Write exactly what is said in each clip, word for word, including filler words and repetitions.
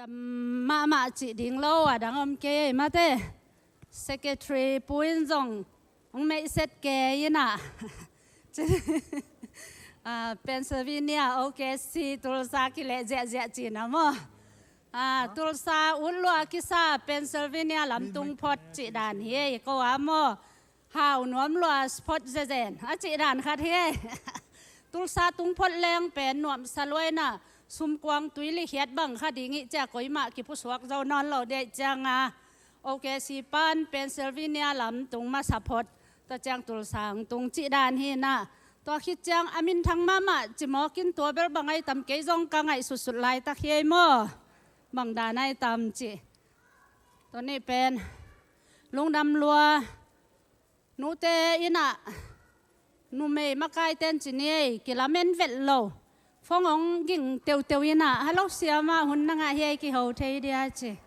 Mahmah cih ding lo a dang om kei ei mate. Secretary pu in zong hong meihset kei inah, ah, Pennsylvania, O K C, Tulsa kileh ziahziah cihna maw? Ah, Tulsa utlua kisa Pennsylvania lamtung phot cih dan hi ei ko a maw? Hau nuam lua sport zezen a cih dan khat hi ei. Tulsa tung phot leng pen nuamsa lua inah, sumkuang tuili khiat bang kha ding ih cia koimah kipusuak zo nawn lo deih cianga, O K C pan Pennsylvania lamtung masa phot, tua ciang Tulsa hong tung cih dan hi inah. Tua khit ciang a minthang mahmah cimawkin tua bel bang ai tam kei zong ka ngaihsutsut laitak hi ei maw? Bang dan ai tam cih. Tua nih pen lungdam lua. Nute inah numei makaiten ci ni ei, kilamen vet lo. Phone hong ging teuteu inah, "Hello siama, hun na ngah hi ei, kiho thei dia?" ci.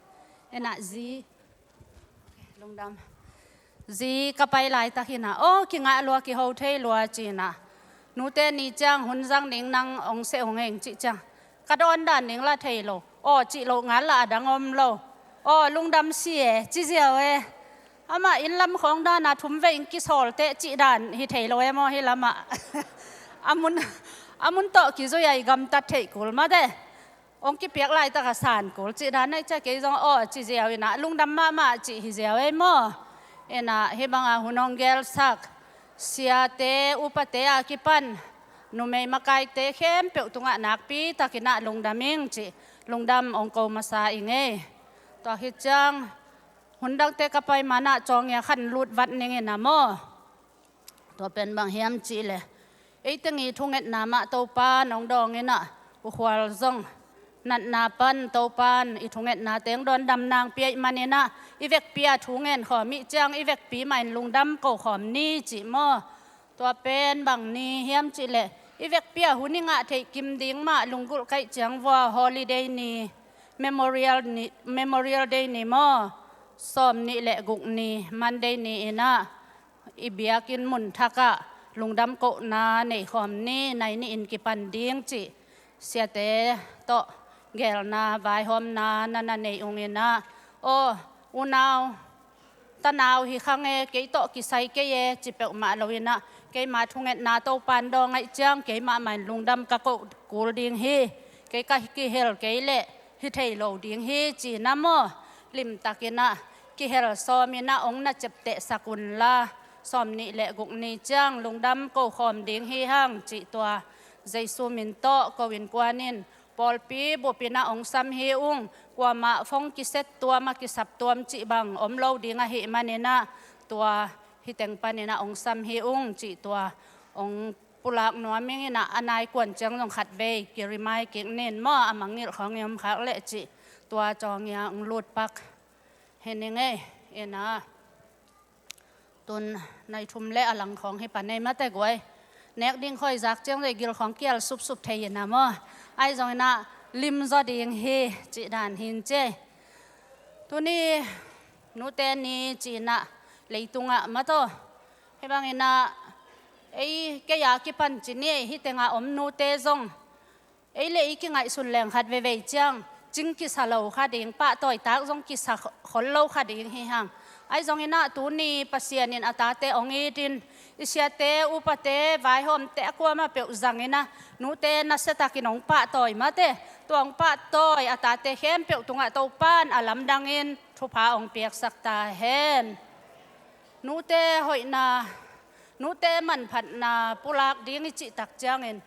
Inah zi, lungdam. Zi ka pai laitak inah, "Aw, kingah lua, kiho thei lua," ci inah. Nute ni ciang hun zang ding nang hong seh hong heng cih ciang, ka dawn dan ding la thei lo. Aw cih loh ngal la a dang om lo. Aw, lungdam si e, ci ziau e. Amah inn lam khawng dana thum vei in kisawl teh cih dan hi thei lo e maw hih lamah? A mun, a mun tawh kizui a i gamtat theih kul mate. Hong kipiak laitak a san kul cih dan aih cia kei zong aw ci ziau inah, lungdam mahmah cih hi ziau ei maw? Inah hih banga hun hong gelsak siate upate a kipan numei makaite khempeuh tungah nakpi takinah lungdam ing cih lungdam hong ko masa ing ei. Tua khit ciang hun dangte ka pai manah Cawngia khan lut vat ning inah maw? Tua pen bang hiam cihleh, ei teng i thungetna mah Topan hong dawng inah, U Khual zong natna pan Topan i thungetna teng dawn damna hong pia ih man inah, i vekpi a thu ngen khawm ih ciang i vekpi mah in lungdam ko khawm ni cih maw? Tua pen bang ni hiam cihleh, i vekpi a hun i ngah theih kim ding mah lunggulh kaih ciang vua holiday ni, Memorial ni, Memorial Day ni maw? Sawm nih le guk ni, Monday ni inah, i biakinn mun thakah lungdam kohna nei khawm ni, nai nih in kipan ding cih siate tawh gelna vaihawmna na na nei ung inah, aw, unau tanau hi khang e, kei tawh kisai kei e ci peuhmah lo inah, keima thungetna Topan dawng aih ciang keimah mah in lungdam ka koh kul ding hi. Kei ka kihel kei leh hi thei lo ding hi ci na maw? Limtak inah kihel sawm inah hong na ciaptehsak unla, sawm nih le guk ni ciang lungdam ko khawm ding hi hang cih tua Jesu min tawh ko innkuan in pawlpi bup inah hong sam hi ung. Kuamah phone kiset tuam a kisap tuam cih bang om lo ding ahih man inah, tua hih teng pan inah hong sam hi ung cih tua hong pulak nuam ing inah, a nai kuan ciang zong khat vei ki-remind kik ning maw, a mangngilh khawng i om khak leh cih tua Cawngia hong lut pak hi ning ei. Inah tun nai thum le a lang khawng hi pan ei mate guai. Nek ding khawi zak ciang zai gil khawng kial supsup thei inah maw? Aih zong inah lim zaw ding hi cih dan hi in ci ei. Tuni nute ni ci inah leitungah mataw, hih bang inah ei kei a kipan ci ni ei, hih tengah om nute zong ei le i kingaihsun leng khat veivei ciang cing kisa lo kha ding, pahtawi tak zong kisa khol lo kha ding hi hang. Aih zong inah tuni Pasian in a tate hong it in, i siate upate vaihawmte a kuamah peuh zang inah, nute nasiatakin hong pahtawi mate. Tua hong pahtawi a tate khempeuh tungah Topan a lamdangin thupha hong piaksak ta hen. Nute hoihna, nute manphatna pulak ding i cih tak ciangin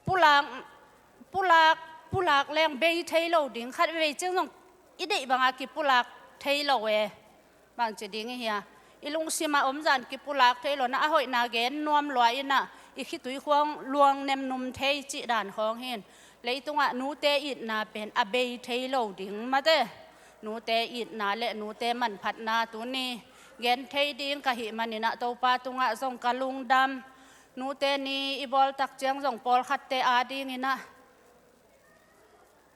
pulak, pulak, pulak leng bei thei lo ding, khat vei ciang zong i deih banga kipulak thei lo e. Bangci ding i hia? I lungsimah om zan kipulak thei lo na, a hoihna gen nuam lua inah i khitui khawng luang nemnum thei cih dan khawng hi in, leitungah nute itna pen a bei thei lo ding mate. Nute itna le nute manphatna tuni gen thei ding ka hih man inah Topa tungah zong ka lungdam. Nute ni i bawl tak ciang zong pawlkhatte ading inah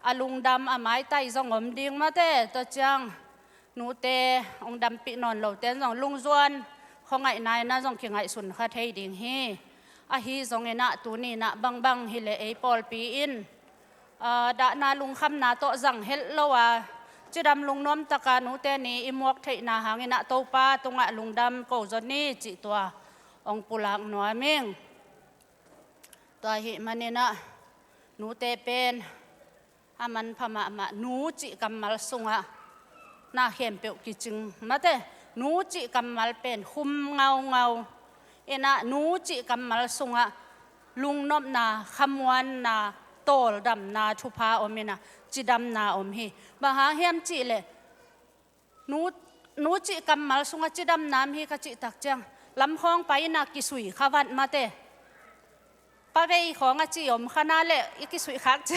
a lungdam a maitai zong om ding mate. Tua ciang nute hong dampih nawn lote in zong lungzuan khuangaihna inah zong kingaihsun kha thei ding hi. Ahi zong inah tuni inah bangbang hi leh ei pawlpi in Aa, dahna lungkhamna tawh zang helh lo a, cidam lungnuam taka nute ni i muak theihna hangin ah Topa tungah lungdam ko zaw ni cih tua hong pulak nuam ing. Tua ahih manin ah nute pen a manpha mahmah, nu cih kammal sungah na khempeuh kicing mate. Nu cih kammal pen khum ngaungau. Inah nu cih kammal sungah lungnopna, khamuanna, tawldamna thupha om inah cidamna om hi. Bang hang hiam cihleh nu, nu cih kammal sungah cidamna om hi ka cih tak ciang lamkhawng pai inah kisui kha vat mate. Pavei khawng a ci om kha na leh i kisuih khak ci.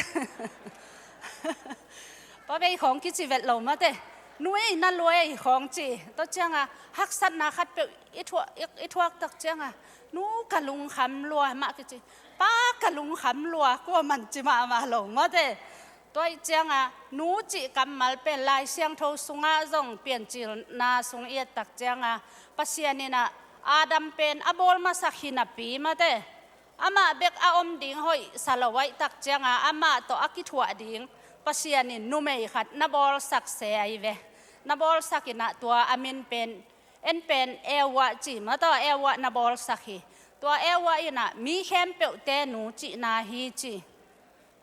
Pavei khawng kici vet lo mate. Nu ei na lua ei khawng ci. Tua cianga haksatna khatpeuh i thuak, i, i thuak tak cianga nu ka lungkham lua mah kici. Pa ka lungkham lua kua man ci mahmah lo mate. Tua ih cianga nu cih kammal pen Lai Siangtho sungah zong Piancilna sung i et tak cianga Pasian inah Adam pen a bawl masak hi napi mate. Amah bek a om ding hoih sa lo ahih tak cianga amah tawh a kithuah ding Pasian in numei khat na bawlsak se ahi ve. Na bawlsak inah tua a min pen, en pen Eva ci mataw, Eva na bawlsak hi. Tua Eva inah mi khempeuhte nu cihna hi ci.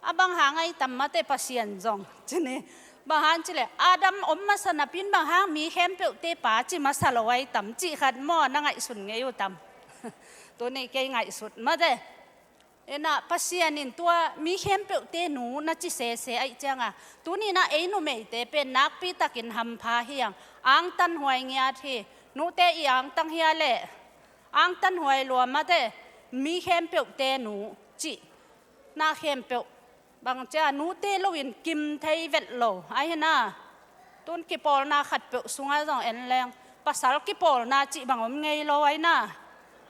A bang hang ahi tam mate Pasian zong ci ni. Bang hang cileh Adam om masa napin bang hang mi khempeuhte pa ci masa lo ahi tam cih khat maw na ngaihsun ngei uh tam? Tuni kei ngaihsut mate. Inah Pasian in tua mi khempeuhte nu na ci sese ahih cianga tuni inah ei numeite pen nakpi takin hampha hi ang, angtanhuai ngiat hi. Nute i angtang hia leh angtanhuai lua mate. Mi khempeuhte nu cih na khempeuh bang cia nute loin kim thei vet lo ahi na. Tun kipawlna khatpeuh sungah zong en leng pasal kipawlna cih bang om ngei lo ahi na.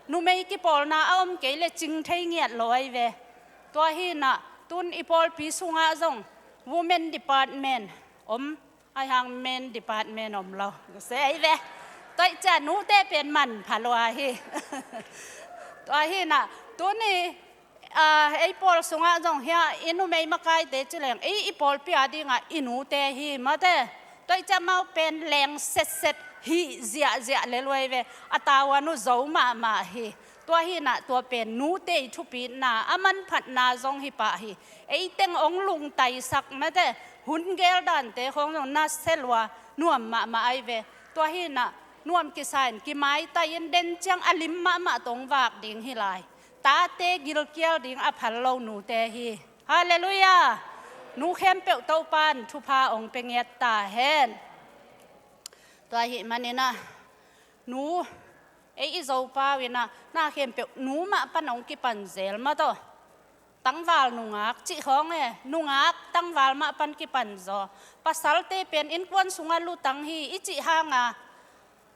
Numei kipawlna a om kei le cing thei ngiat lo ahi ve. Tua hi na tun i pawlpi sungah zong women department om ahi hang men department om lo se ahi ve. Tua ih cia nute pen manpha lua hi. Tua hi na tuni Aa, ei pawl sungah zong hia i numei makaite ci leng ei i pawlpi a dingah i nute hi mate. Tua ih ciah mau pen leng setset hih ziahziah le luai ve a tauan uh zo mahmah hi. Tua hinah tua pen nute i thupitna a manphatna zong hi pah hi. Ei teng ong lungtaisak mate hun gel dante khong zong na se lua nuam mahmah ai ve. Tua hinah nuam kisa in kimaitai in den ciang a lim mahmah tong vak ding hi lai. Tate gilkial ding a phal lo nute hi. Halleluiah. Nu khempeuh Topan thupha ong pe ngiat ta hen. Tua ahih maninah nu ei i Zopau inah na khempeuh nu mah pan ong kipan zel mataw. Tangval nungak cih khawng e, nungak tangval mah pan kipan zaw. Pasalte pen innkuan sungah lutang hi i cih hanga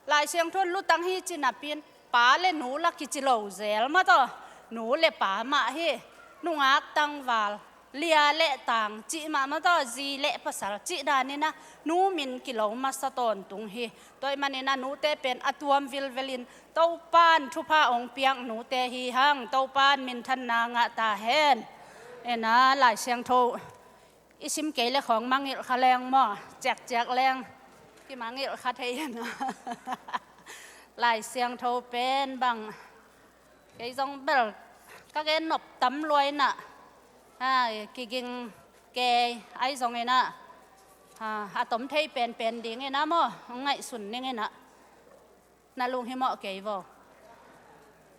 Lai Siangtho in lutang hi ci napin pa le nu la kici lo zel mataw. Nu le pa mah hi. Nungak tangval, lia le tang cih mah mataw, zi le pasal cih daninah nu min kilo masa tawntung hi. Tua ih maninah nute pen a tuam vilvelin Topan thupha ong piak nute hi hang. Topan minthanna ngah ta hen. Ena Lai Siangtho i sim kei le khawng mangilh kha leng maw, ciakciak leng kimangilh kha thei hena. Lai Siangtho pen bang kei zong bel ka gen nop tam luai inah, ha, kiging kei ai zong inah, ha, a tom thei penpen ding inah maw, ngaihsun ning inah. Na lunghimawh kei vaw.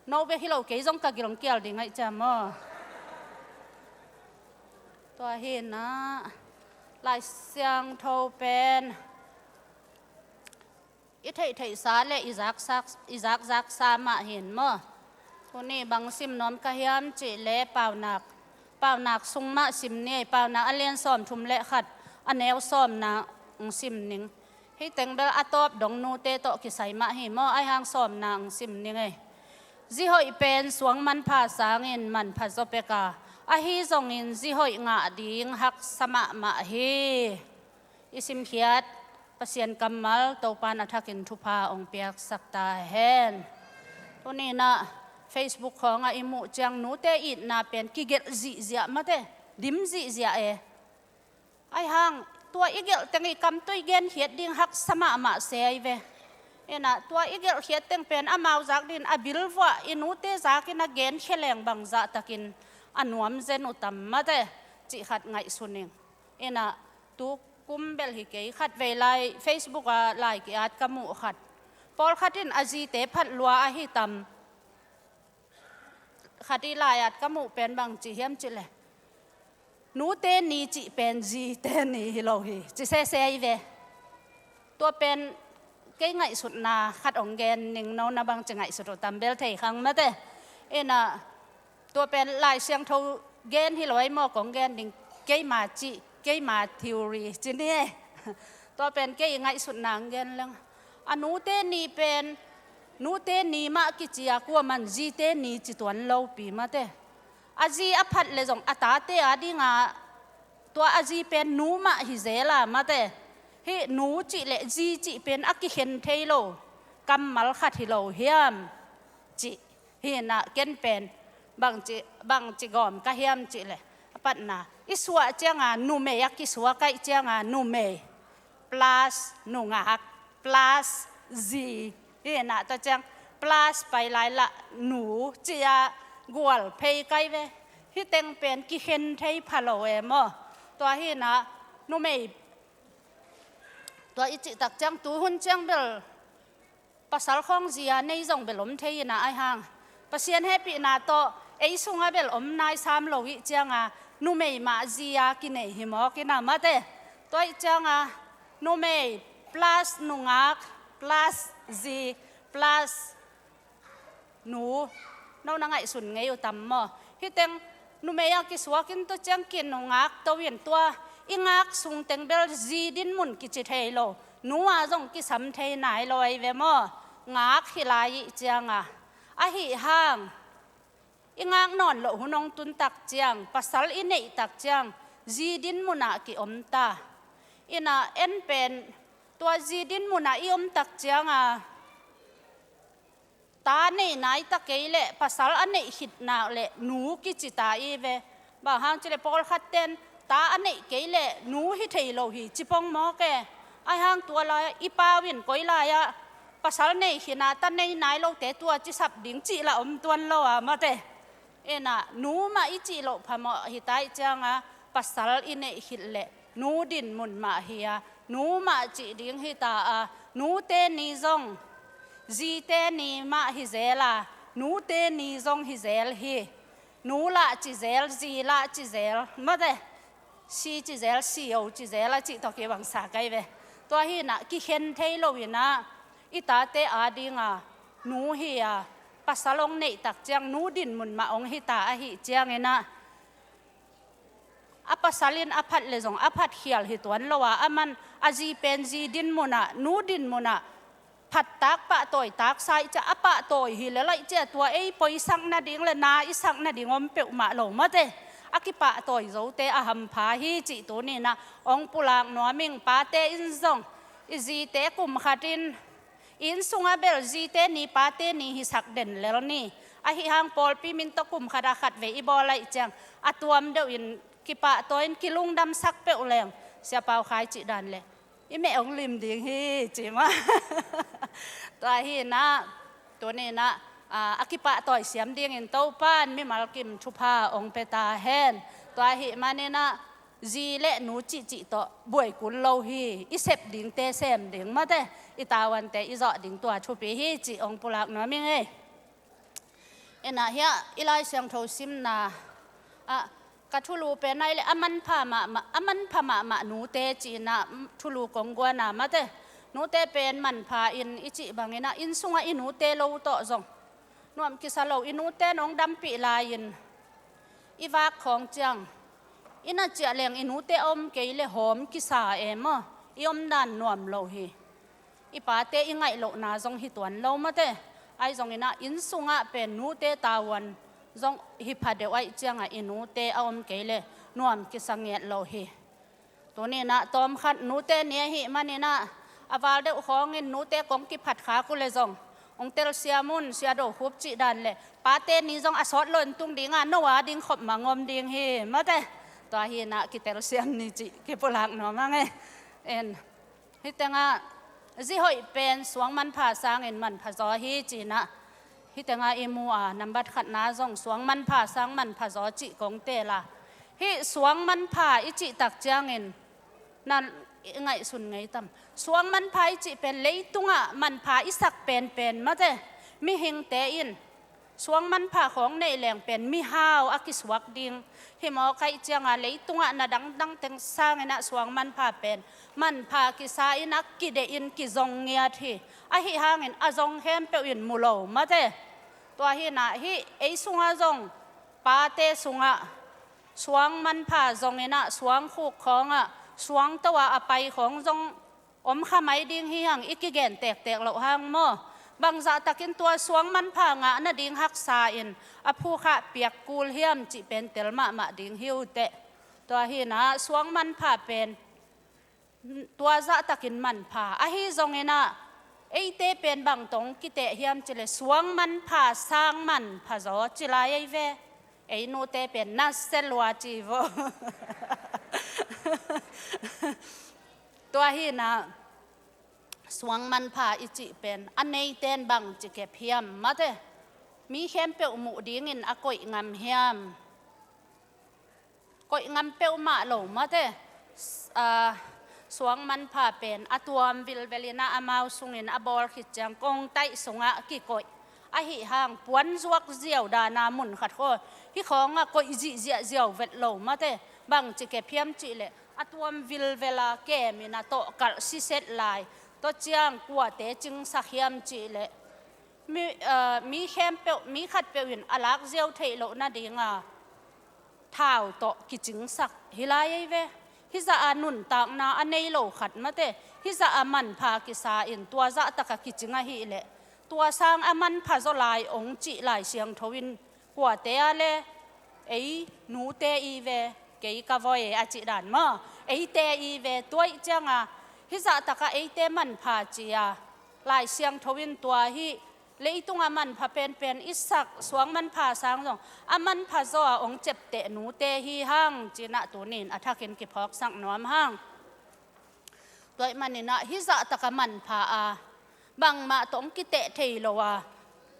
No bek hi lo kei zong ka gilong kial ding aih ciam maw. Tua hinah Lai Siangtho pen i theihtheihsa le i zaksak, i zakzaksa mah hin maw. Tuni bang sim nuam ka hiam cih le paunak, paunak sung mah sim ni, paunak a lian sawm thum le khat a neu sawmna ong sim ning. Hih teng bel a tawp dong nute tawh kisai mah hi maw, aihang sawmna ang sim ning ei. Zihoih pen suang manpha sangin manpha zaw peka, ahi zongin zihoih ngah ding haksa mahmah hi. I simkhiat Pasian kammal Topan a thakin thupha ong piaksak ta hen. Tuninah Facebook khawngah i muh ciang nute itna pen kigelh zihziah mate. dim zihziah e. Aihang tua i gelh teng i kamtui genkhiat ding haksa mahmah se ahi ve. Inah tua i gelhkhiat teng pen amau zak dingin a bilvuah i nute zakin a genkhia leng bangzah takin a nuam zen uh tam mate, cih khat ngaihsun ing. Inah tu kum bel hi kei, khatvei lai Facebook ah lai ki-at ka muh khat. Pawlkhat in a zite phat lua ahi tam. Khat i lai-at ka muh pen bang ci hiam cih leh, nute ni cih pen zite ni hi lo hi, ci sese ahi ve. Tua pen kei ngaihsutna khat hong gen ning, nona bang ci ngaihsut uh tam bel thei khang mate. Inah tua pen Lai Siangtho gen hi lo ahi maw, kong gen ding, keima cih, keima theory ci ni e. Tua pen kei i ngaihsutna hong gen leng. A nute ni pen nute ni mah kici a, kuaman zite ni ci tuan lopi mate. A zi a phat le zong a tate a dinga tua a zi pen nu mah hi zel a mate. Hih nu cih le zi cih pen a kikhen thei lo kammal khat hi lo hiam cih hi inah, ken pen bangci, bangci gawm ka hiam cih leh, a patna i suah cianga numei a kisuak aih cianga numei plus nungak plus zi hi inah, tua ciang plus pai lai lah nu ci-a gual phei kai ve. Hih teng pen kikhen thei pha lo e maw. Tua hi inah numei, tua i cih tak ciang tu hun ciang bel pasal khawng zi a nei zong bel om thei inah, aihang Pasian hehpihna tawh ei sungah bel om nai sam lo ih cianga numei mah zi a kinei hi mawk inah mate. Tua ih cianga numei plus nungak plus zi plus nu, no na ngaihsun ngei uh tam maw? Hih teng numei a kisuak in tua ciang ki nungak to in, tua i ngak sung teng bel zi dinmun kici thei lo, nu a zong kisam thei nai lo ahi ve maw? Ngak hi lai ih cianga, ahi hang i ngak nawn loh hun hong tun tak ciang, pasal i neih tak ciang zi dinmun ah ki om ta. Inah en pen tua zi dinmun ah i om tak cianga ta nei nai ta kei leh pasal a neih khit nak leh nu kici ta i ve. Bang hang cih leh pawlkhat ten ta a neih kei leh nu hi thei lo hi ci pong mawk e. Aihang tua lai i pau in koi lai-ah pasal nei khin a ta nei nai lote tua ci sap ding cih lah om tuan lo a mate. Inah nu mah i cih loh phamawh hi ta ih cianga pasal i neih khit leh nu dinmun mah hi a, nu mah cih ding hi ta a, nute ni zong zite ni mah hi zel a, nute ni zong hi zel hi. Nu lah ci zel, zi lah ci zel mate. Si ci zel, si o ci zel a cih tawh kibangsa kai ve. Tua hi inah kikhen thei lo inah i tate a dinga nu hi a, pasal hong neih tak ciang nu dinmun mah hong hi ta ahi ciang inah a pasal in a phat le zong a phat khial hi tuan lo a, aman a zi pen zi dinmun ah, nu dinmun ah phattak pahtawi taksa ih ciah a pahtawi hi le laih ciah tua ei poisak nading le na i sak nading om peuhmah lo mate. A kipahtawi zote a hampha hi cih tuni inah hong pulak nuam ing. Pate in zong i zite kum khat in inn sungah bel zite ni pate ni hisak den lel ni. Ahi hang pawlpi min tawh kum khat a khat vei i bawl aih ciang a tuam deuh in kipahtawi in kilungdamsak peuh leng, Sia Pau Khai cih dan le i meh hong lim ding hi ci mah. Tua hi inah tuni inah a, a kipahtawi siam dingin Topan mimal kim thupha hong pia ta hen. Tua hi man inah zi le nu cihcih tawh buai kul lo hi. I sep dingte sem ding mate, i tavuante i zawh ding tua thupi hi cih hong pulak nuam ing ei. Inah hiah i Lai Siangtho simna ah ka thulu pen ai le a manpha mahmah, a manpha mahmah nute ci inah thulu kong guana mate. Nute pen manpha in i cih bang inah inn sungah i nute lo tawh zong nuam kisa lo. I nute in hong dampih lai-in i vak khawng ciang i na ciah leng i nute a om kei le hawm kisa e maw, i omdan nuam lo hi. I pate i ngaih lohna zong hi tuan lo mate. Ahi zong inah inn sungah pen nute tavuan zong hi pha deuh aih ciangah i nute a om kei le nuam kisa ngiat lo hi. Tuni inah tawmkhat nute ni ahi man inah a val deuh khawngin nute kong kiphat khak uh le zong hong telsiam un, Sia Do Khup cih dan le pate ni zong a sawt lo in tung dinga no a ding khop mangom ding hi mate. Tua hi inah kitelsiam ni cih kipulak nuam hang e. En, hih tengah zi hoih pen suang manpha sangin manpha zaw hi ci inah, hih tengah i mu a nambat khatna zong suang manpha sang manpha zaw cih kong teel a, hih suang manpha i cih tak ciangin na i ngaihsun ngei tam? Suang manpha i cih pen leitungah manpha i sak penpen mate. Mihingte in suang manpha khawng neih leng pen mihau a kisuak ding hi maw? Kaih cianga leitungah na dangdang teng sanginah suang manpha pen manpha kisa inah kidehin kizong ngiat hi. Ahi hangin a zong khempeuh in mu lo mate. Tua hi inah hih ei sungah zong pate sungah suang manpha zonginah suang khuk khawngah suang to a a pai khawng zong om kha mai ding hi hang, i kigen tektek loh hang maw? Bangzah takin tua suang manpha ngah nading haksa in a phukhah piak kul hiam cih pen tel mahmah ding hi uh teh. Tua hi inah suang manpha pen tua zah takin manpha ahi zonginah eite pen bang tawh kiteh hiam cih leh suang manpha sang manpha zaw ci lai ei ve. Ei nute pen na se lua ci vaw. Tua hi inah suang manpha i cih pen a neite in bangci kep hiam mate? Mi khempeuh muh dingin a koih ngam hiam? Koih ngam peuhmah lo mate. S-, a, suang manpha pen a tuam vilvel inah amau sungin a bawl khit ciang kongtaih sungah kikoih. Ahi hang puanzuak ziau dana mun khat khaw hih khawngah koih zihziah ziau vet lo mate. Bangci kep hiam cih leh a tuam vilvel a kem inah tawh kalh siset lai. Tua ciang kuate cingsak hiam cih leh mi, a, mi khempeuh, mi khatpeuh in a lak ziau theih loh nadinga thau tawh kicingsak hi lai ei ve. Hih zah a nuntakna a nei lo khat mate, hih zah a manpha kisa in tua zah taka kicing ahih leh tua sang a manpha zaw lai ong cih Lai Siangtho in kuate a le ei nute i ve, kei ka voi a cih dan maw, eite i ve. Tua ih cianga hih zah taka eite manpha ci a Lai Siangtho in tua hih leitunga manpha penpen i sak suang manpha sang zong a manpha zaw a ong ciapteh nute hi hang ci inah tunin a thakin kiphawksak nuam hang. Tua ih maninah hih zah taka manpha a bangmah tawh ong kiteh thei lo a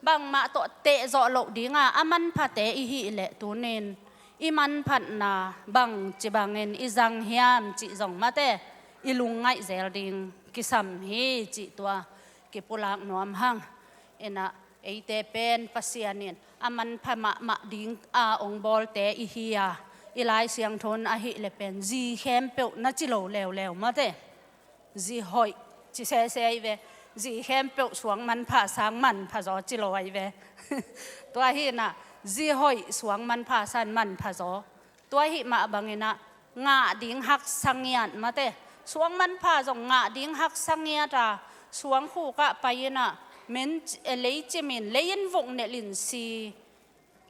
bangmah tawh teh zawh loh dinga a manphate i hih leh tunin i manphatna bangci bangin i zang hiam cih zong mate i lungngaih zel ding kisam hi cih tua kipulak nuam hang. Inah eite pen Pasian in a manpha mahmah ding a ong bawlte i hi a, i Lai Siangtho in ahih leh pen zi khempeuh na ci lo leuleu mate. Zi hoih ci sese i ve. Zi khempeuh suang manpha sang manpha zaw ci lo a i ve. Tua hi inah zi hoih suang manpha sang manpha zaw. Tua hih mah banginah ngah ding haksa ngiat mate. Suang manpha zong ngah ding haksa ngiat a suang khukah pai inah men, eh, lei cimin lei in vuk nelh in si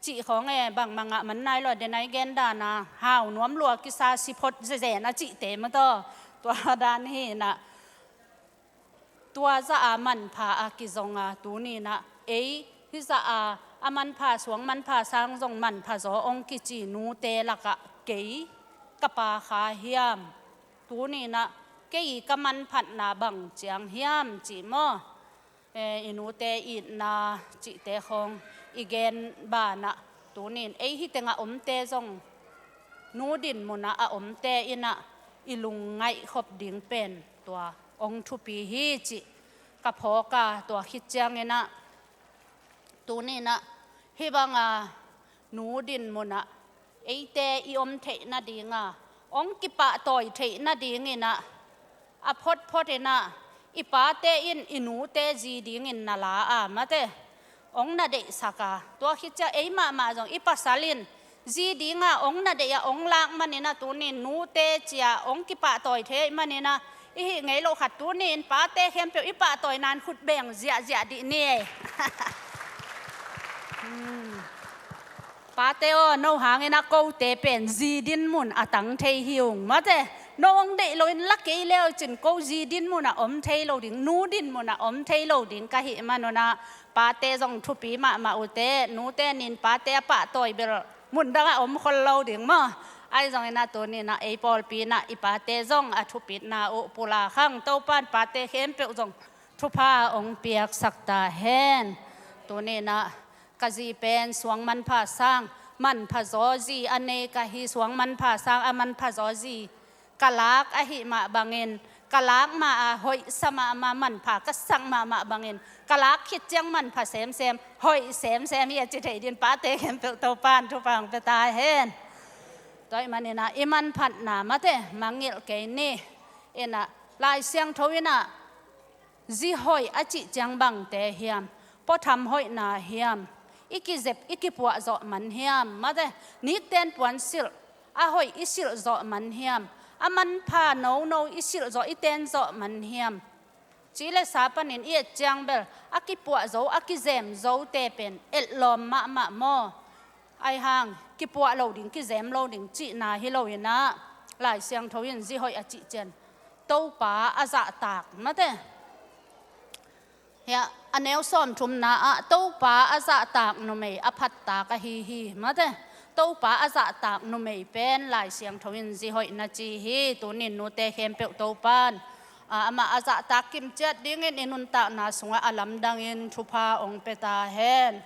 cih khawng e, bangmah ngah man nai lo a, denai gen dana hau nuam lua kisa si phot zezen a cihte mataw. Tua dan hi inah tua zah a manpha a kizong a tuninah ei hih zah a a manpha suang manpha sang zong manpha zaw ong kici nute lakah kei ka pa kha hiam? Tuninah kei ka manphatna bang ciang hiam cih maw? Eh, i nute itna cihte khawng i gen banah tunin ei hih tengah omte zong nu din munah a omte inah i lungngaih khop ding pen tua ong thupi hi cih ka phawk a, tua khit cianginah tuninah hih banga nu din munah eite i om theih nadinga ong kipahtawi theih nadinginah a photphot inah i pate in i nute zi dingin na la a mate ong na deihsak a, tua khit ciang ei mahmah zong i pasal in zi dinga ong na deih a ong lak maninah tunin nute cia ong kipahtawi thei maninah i hih ngei loh khat tunin pate khempeuh i pahtawi nan khut beng ziahziah dih ni. Hmm. Pate aw, no hangin a kote pen zi din mun a tang thei hi ung mate. No ong deih loin la kei leu cin ko zi din mun a om thei lo ding, nu din mun a om thei lo ding ka hih manunah pate zong thupi mahmah ute, nute nin pate a pahtawi bel mun dangah om khol lo ding maw? Ahi zongin ah tuni-in ah ei pawlpi-in ah i pate zong a thupitna uh pulak hang, Topa'n pate khempeuh zong thupha hong piaksak ta hen. Tuni-in ah ka zi pen suang manpha sang manpha zaw zi a nei ka hi, suang manpha sang a manpha zaw zi ka lak ahih mah bangin, ka lak ma-a hoihsa mahmah, manpha ka sak mahmah bangin, ka lak khit ciang manpha semsem, hoih semsem hi a ci thei dingin pate khempeuh Topa'n thupha hong pia ta hen. Tua ahih manin ah i manphatna mate mangngilh kei ni. In ah Lai Siangtho in ah zi hoih a cih ciang bangte hiam? Puatham hoihna hiam? I kizep, i kipuah zawh man hiam? Mate, nikten puan silh a hoih i silh zawh man hiam? A manpha nono i silh zawh, i ten zawh man hiam? Ci le sa panin i et ciang bel a kipuah zo, a kizem zote pen etlawm mahmah maw? Ahi hang kipuah lo ding, kizem lo ding cihna hi lo-in ah, Lai Siangtho in zi hoih a cih ciang Topa a zahtak, mate. Hiah a neu sawmthumna ah Topa a zahtak numei a phattak ahi hi, mate. Topa a zahtak numei pen Lai Siangtho in zi hoih na ci hi. Tuni-in nute khempeuh Topa'n, ah, amah a zahtak kimciat dingin i nuntakna sungah a lamdangin thupha hong pia ta hen.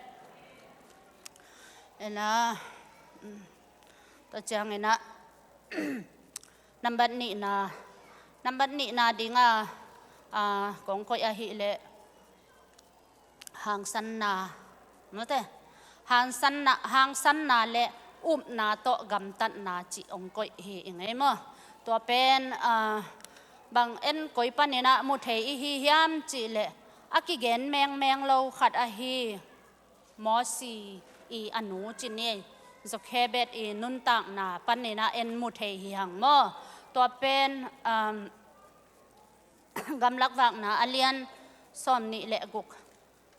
Ena, mm, tua ciangin ah nambat nihna, nambat nihna dingah, ah, kong koih ahih leh hangsanna, mate, hangsanna, hangsanna le upna tawh gamtatna cih hong koih hi ing ei maw? Tua pen, ah, bang en koi panin ah mu thei i hi hiam cih leh a kigen mengmeng lo khat ahi Mosi i a nu ci ni, Jochebed i nuntakna panin ah en mu thei hi hang maw? Tua pen, um, Gamlak Vakna a lian sawmnih le guk,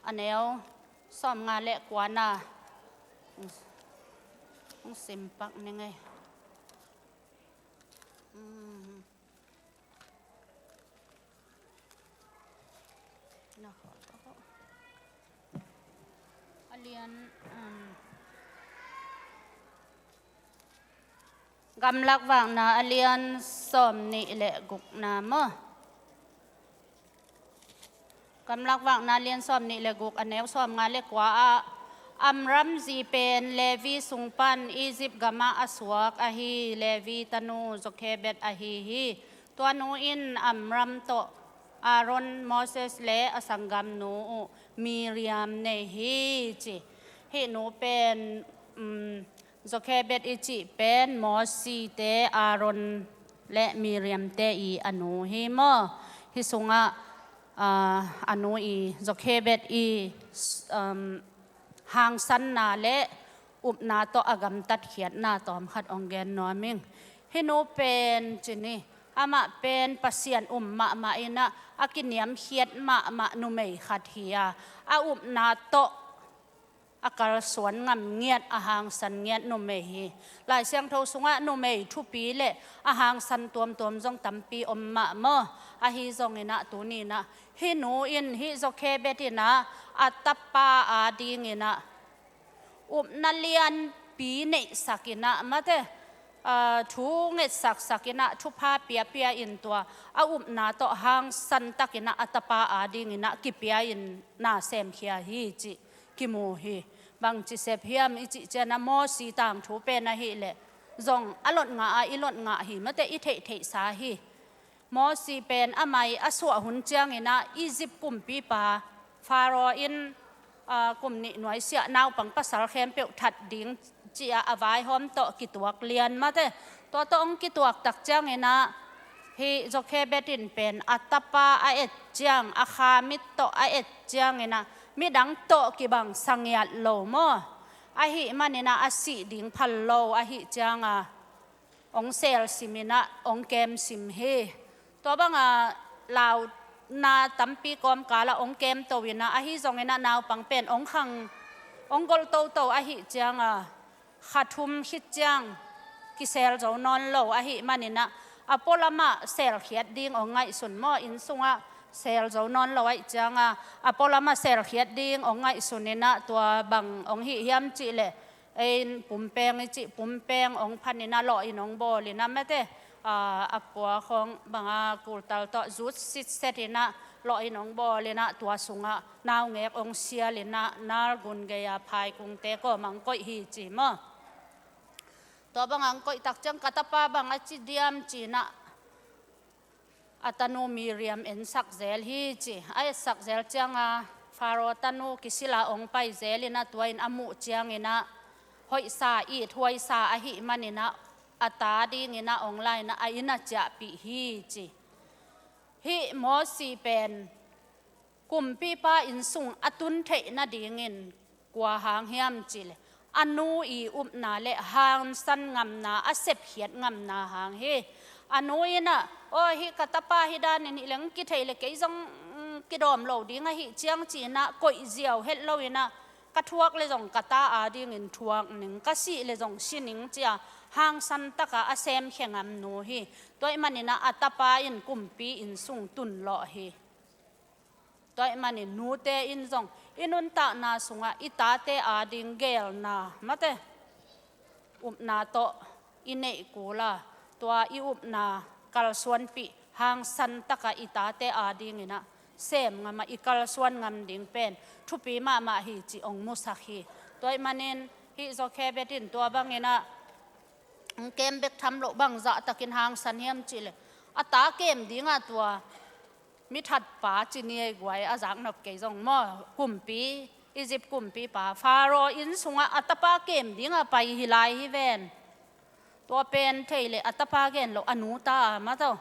a neu sawmnga le kuana hong sim pak ning ei. Mm. A lian, um, Gamlak Vakna a lian sawmnih le gukna maw? Gamlak Vakna a lian sawmnih le guk, a neu sawmnga le kua ah, Amram zi pen Levi sung pan Egypt gamah a suak ahi Levi tanu Jochebed ahi hi. Tua nu in Amram tawh Aaron, Moses le a sanggamnu uh Miriam nei hi ci. Hih nu pen, um, Jochebed i cih pen Mosi te, Aaron le Miriam te i a nu hi maw? Hih sungah, ah, a nu i Jochebed i, um, hangsanna le upna tawh a gamtatkhiatna tawmkhat hong gen nuam ing. Hih nu pen ci ni, amah pen Pasian um mahmah in ah a kiniamkhiat mahmah numei khat hi a, a upna tawh a kalsuan ngam ngiat, a hangsan ngiat numei hi. Lai Siangtho sungah numei thupi le a hangsan tuamtuam zong tampi om mah maw? Ahi zongin ah tuni-in ah hih nu in, hih Jochebed in ah a tapa a dingin ah upna lianpi neihsak in ah, mate, ah, thu ngetsaksak in ah, thupha piapia in tua a upna tawh hangsan takin ah a tapa a dingin ah kipia in na semkhia hi cih kimu hi. Bangci sep hiam i cih ciang ah, Mosi tangthu pen ahih leh zong a lot ngah a, i lot ngah hi, mate, i theihtheihsa hi. Mosi pen a mai a suah hun ciangin ah Egypt kumpipa Pharaoh in, aa, kum nih nuaisiah naupang pasal khempeuh that ding ci-a a vaihawm tawh kituak lian, mate. Tua tawh hong kituak tak ciangin ah hih Jochebed in pen a tapa a et ciang, a kha mit tawh a et ciangin ah midang tawh kibang sa ngiat lo maw? Ahih manin ah a sih ding phal lo ahih ciang a hong selsim in ah hong kemsim hi. Tua bang a launa tampi kawmkal ah hong kemto in ah, ahi zongin ah naupang pen hong khang, hong golh toto ahih ciang a, kha thum khit ciang kisel zo nawn lo ahih manin ah, a pualam ah selkhiat ding hong ngaihsun maw, inn sungah sel zo nawn lo ahih ciang a, a pualam ah selkhiat ding hong ngaihsun in ah, tua bang hong hih hiam cih leh, Ei in pumpeng i cih, pumpeng hong phan in ah lawh in hong bawl in ah mate, a, a pua khawng bang a kultal tawh zut sitset in ah lawh in hong bawl in ah tua sungah naungek hong sial in ah Nalgun gei-a phaikungte kawm ah hong koih hi ci maw. Tua bang a hong koih tak ciang ka tapa bang a ci diam ci in ah a tanu Miriam ensak zel hi ci. A etsak zel ciang a Faro tanu kisil a hong pai zel in ah tua in a muh ciang in ah hoihsa, ithuaisa ahih man in ah a ta ding in ah hong la in ah a inn ah ciahpih hi ci. Hih Mosi pen kumpipa inn sung a tun theih nadingin kua hang hiam cih leh a nu i upna le hangsan ngamna, a sepkhiat ngamna hang hi. A nu in ah, "Aw, hih ka tapa hih danin hih leng kithei le kei zong, mm, kidawm lo ding ahih ciang," ci in ah koih ziau het lo in ah, "Ka thuak le zong ka ta a dingin thuak ning, ka sih le zong si ning," ci a hangsan taka a semkhia ngam nu hi. Tua ahih man in ah a tapa in kumpi inn sung tun lawh hi. Tua ahih manin nute in zong i nuntakna sungah i tate ading geelna mate, upna tawh i neih kul a, tua i upna kalsuanpih hangsan taka i tate ading in ah sem ngam a, i kalsuan ngam ding pen thupi mahmah hi cih hong musak hi. Tua ahih manin hih Jokhebed in tua bang in ah hong kem bek tham loh, bang zahtakin hangsan hiam cih leh a ta kem ding a, tua mi thatpa ci ni ei, guai a zaknop kei zong maw, kumpi, Egypt kumpipa Faro inn sungah a tapa kem ding a pai hi lai hi ven. Tua pen thei leh a tapa gen loh, a nu ta a mataw,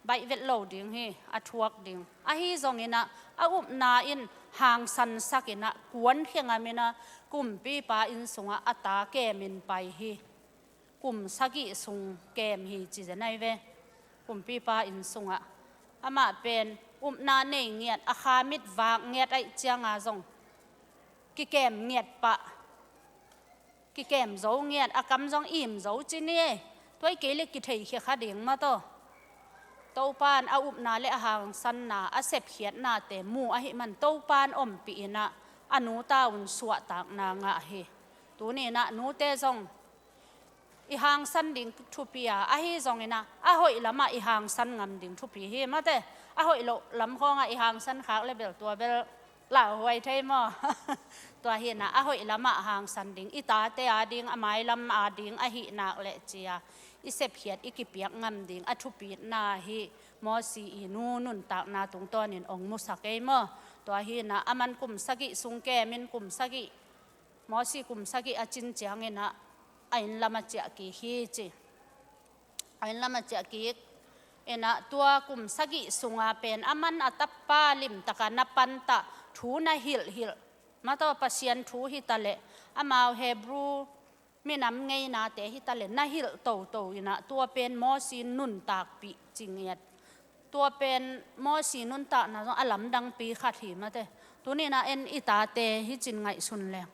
baih vet lo ding hi, a thuak ding. Ahi zong in ah a upna in hangsansak in ah kuankhia ngam in ah kumpipa inn sungah a ta kem in pai hi. Kum sagih sung kem hi ci zen ahi ve. Kumpipa inn sungah amah pen upna nei ngiat, a kha mit vak ngiat ahih ciang a zong kikem ngiat pah, kikem zo ngiat, a kam zong im zo ci ni ei. Tua ahih kei leh kitheikhia kha ding mataw. Topa in a upna le a hangsanna, a sepkhiatnate mu ahih man Topa in ompih in ah a nu ta un suahtakna ngah hi. Tuni in ah nute zong i hangsan ding thupi a, ahi zong in ah a hoih lamah i hangsan ngam ding thupi hi mate. A hoih loh lam khawngah i hangsan khak le bel tua bel lauhuai thei maw? Tua hi in ah a hoih lamah hangsan ding, i tate ading, a mailam ading ahih nak leh ci a i sepkhiat, i kipiak ngam ding a thupitna hih Mosi i nu nuntakna tungtawnin hong musak ei maw? Tua hi in ah aman kum sagih sung kem in, kum sagih, Mosi kum sagih a cin ciang in ah a inn lam a ciah kik hi ci. A inn lam a ciah kik in ah tua kum sagih sung a pen aman a tapa limtak a na pantah, thu na hilhhilh mataw, Pasian thu hi ta leh, amau Hebru minam ngeinate hi ta leh na hilh toto in ah tua pen Mosi nuntakpih ci ngiat. Tua pen Mosi nuntakna zong a lamdangpi khat hi mate. Tuni in ah en i tate hi cin ngaihsun leng,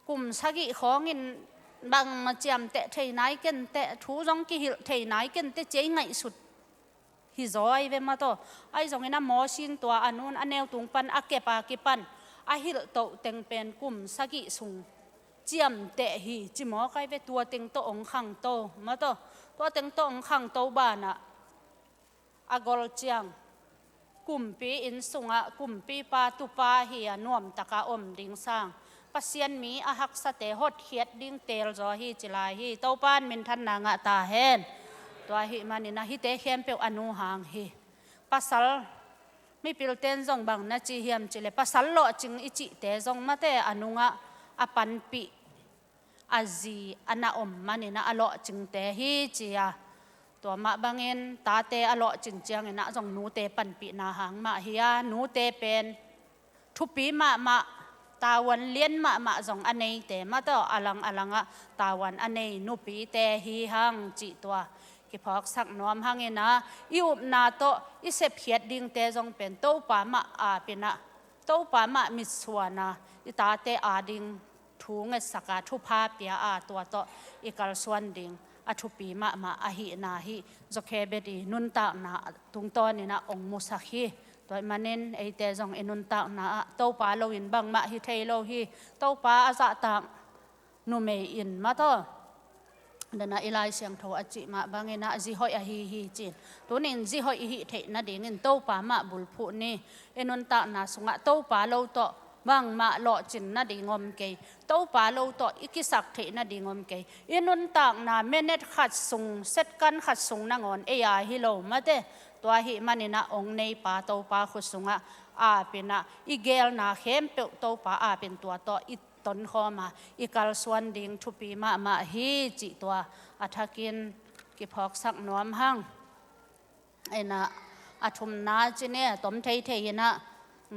kum sagih khawngin bangmah ciamteh thei nai ken teh, thu zong kihilh thei nai ken teh ci a i ngaihsut hi zaw ahi ve mataw. Ahi zong in ah Mosi in tua a nu in a neu tung pan a kep a kipan a hilh toh teng pen kum sagih sung ciamteh hi ci mawk ahi ve. Tua teng tawh hong khangto mataw. Tua teng tawh hong khangto banah a gol ciang kumpi inn sungah kumpipa tupa hi a nuamtaka om ding sang, Pasian mi a haksate hotkhiat ding teel zaw hi ci lai hi. Topa in minthanna ngah ta hen. Tua ahih manin ah hihte khempeuh a nu hang hi. Pasal, mipilten zong bang na ci hiam cih leh pasal lawhcing i cihte zong mate a nungah a panpih a zi a na om manin ah a lawhcingte hi ci a. Tua mah bangin tate a lawhcing ciang in ah zong nute panpihna hang mah hi a, nute pen thupi mahmah, tavuan lian mahmah zong a neite mataw, a lang a langah tavuan a nei nupite hi hang cih tua kiphawksak nuam hang in ah i upna tawh i sepkhiat dingte zong pen Topa mah ap in ah, Topa mah mitsuan a, i tate ading thu ngetsak a, thupha pia a, tua tawh i kalsuan ding a thupi mahmah ahihna hih Jokhebed i nuntakna tungtawn in ah hong musak hi. Tua ahih manin eite zong i nuntakna ah Topa loin bangmah hi thei lo hi. Topa a zahtak numei in mataw, dana i Lai Siangtho a cih mah bangin ah zi hoih ahi hi ci-in, tunin zi hoih i hih theih nadingin Topa mah bulphuh ni. I nuntakna sungah Topa lo tawh bangmah lawhcin nading om kei. Topa lo tawh i kisak theih nading om kei. I nuntakna minute khat sung, second khat sung nangawn ei a hi lo mate. Tua ahih manin ah ong neipa Topa khut sungah apin ah i geelna khempeuh Topa apin tua tawh i tonkhawm a, i kalsuan ding thupi mahmah hi cih tua a thakin kiphawksak nuam hang. Inah a thumna ci ni, a tom theithei inah,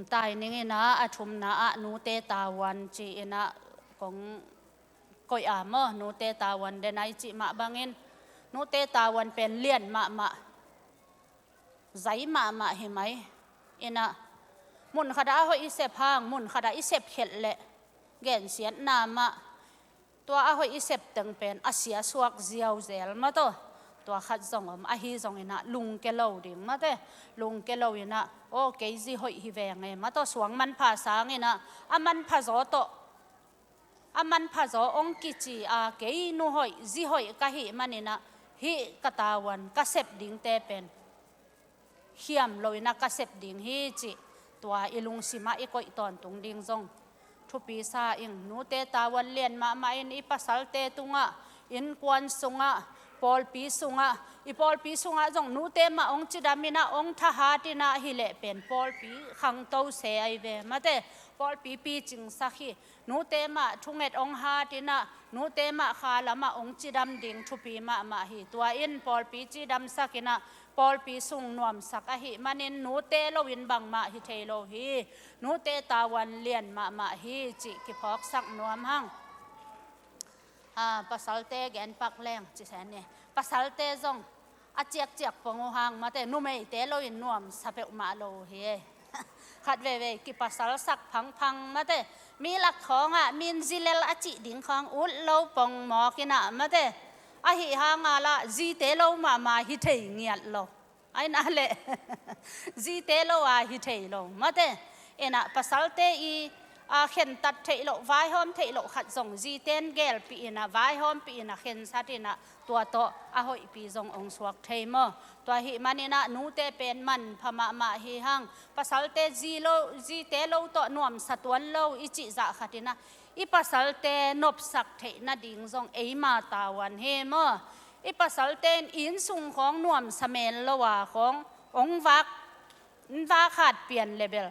tai ning inah a thumna ah nute tavuan ci inah kong koih a maw, nute tavuan dena i cih mah bangin, nute tavuan pen lian mahmah, zai mahmah hi mai. Inah mun khatah a hoih i sep hang, mun khatah i sep khelh leh gensiatna mah, tua a hoih i sep teng pen a sia suak ziauzel mataw. Tua khat zong om, ahi zong inah lungke lo ding mate. Lungke lo inah, aw, kei zi hoih hi veng e mataw, suang manpha sang inah a manpha zaw tawh, a manpha zaw ong kici a, kei nu hoih zi hoih ka hih manin ah hih ka tavuan ka sep dingte pen khiam lo inah ka sep ding hi cih tua i lungsimah i koih tawntung ding zong thupi sa ing. Nute tavuan lian mahmah in i pasalte tungah, innkuan sungah, pawlpi sungah, i pawlpi sungah zong nute mah ong cidam inah ong thahat inah hi leh pen pawlpi khangto se ahi ve mate. Pawlpi picingsak hi. Nute mah thunget ong hat inah, nute mah kha lamah ong cidam ding thupi mahmah hi. Tua in pawlpi cidamsak inah pawlpi sung nuamsak ahih manin nute loin bangmah hi thei lo hi. Nute tavuan lian mahmah hi cih kiphawksak nuam hang. Ah, pasalte genpak leng ci sen ni. Pasalte zong a ciakciak pong uh hang mate, numeite loin nuamsa peuhmah lo uh hi. Khat veivei kipasalsak phangphang mate, mi lak khawngah min zi lel a cih ding khawng ut lo pong mawk inah mate. Ahi hanga lah zite lo mahmah hi thei ngiat lo. Ai na leh zite lo a hi thei lo mate. Inah pasalte i a khentat theih loh, vaihawm theih loh khat zong zite in gelpih inah, vaihawmpih inah, khensat inah, tua tawh a hoihpi zong ong suak thei maw. Tua ahih manin ah nute pen manpha mahmah hi hang. Pasalte zi lo, zite lo tawh nuamsa tuan lo i cih zah khat inah i pasalte nopsak theih nading zong eima tavuan hi maw. I pasalte in inn sung khawng nuamsa men lo a khawng ong vak, ong vak hat pian le bel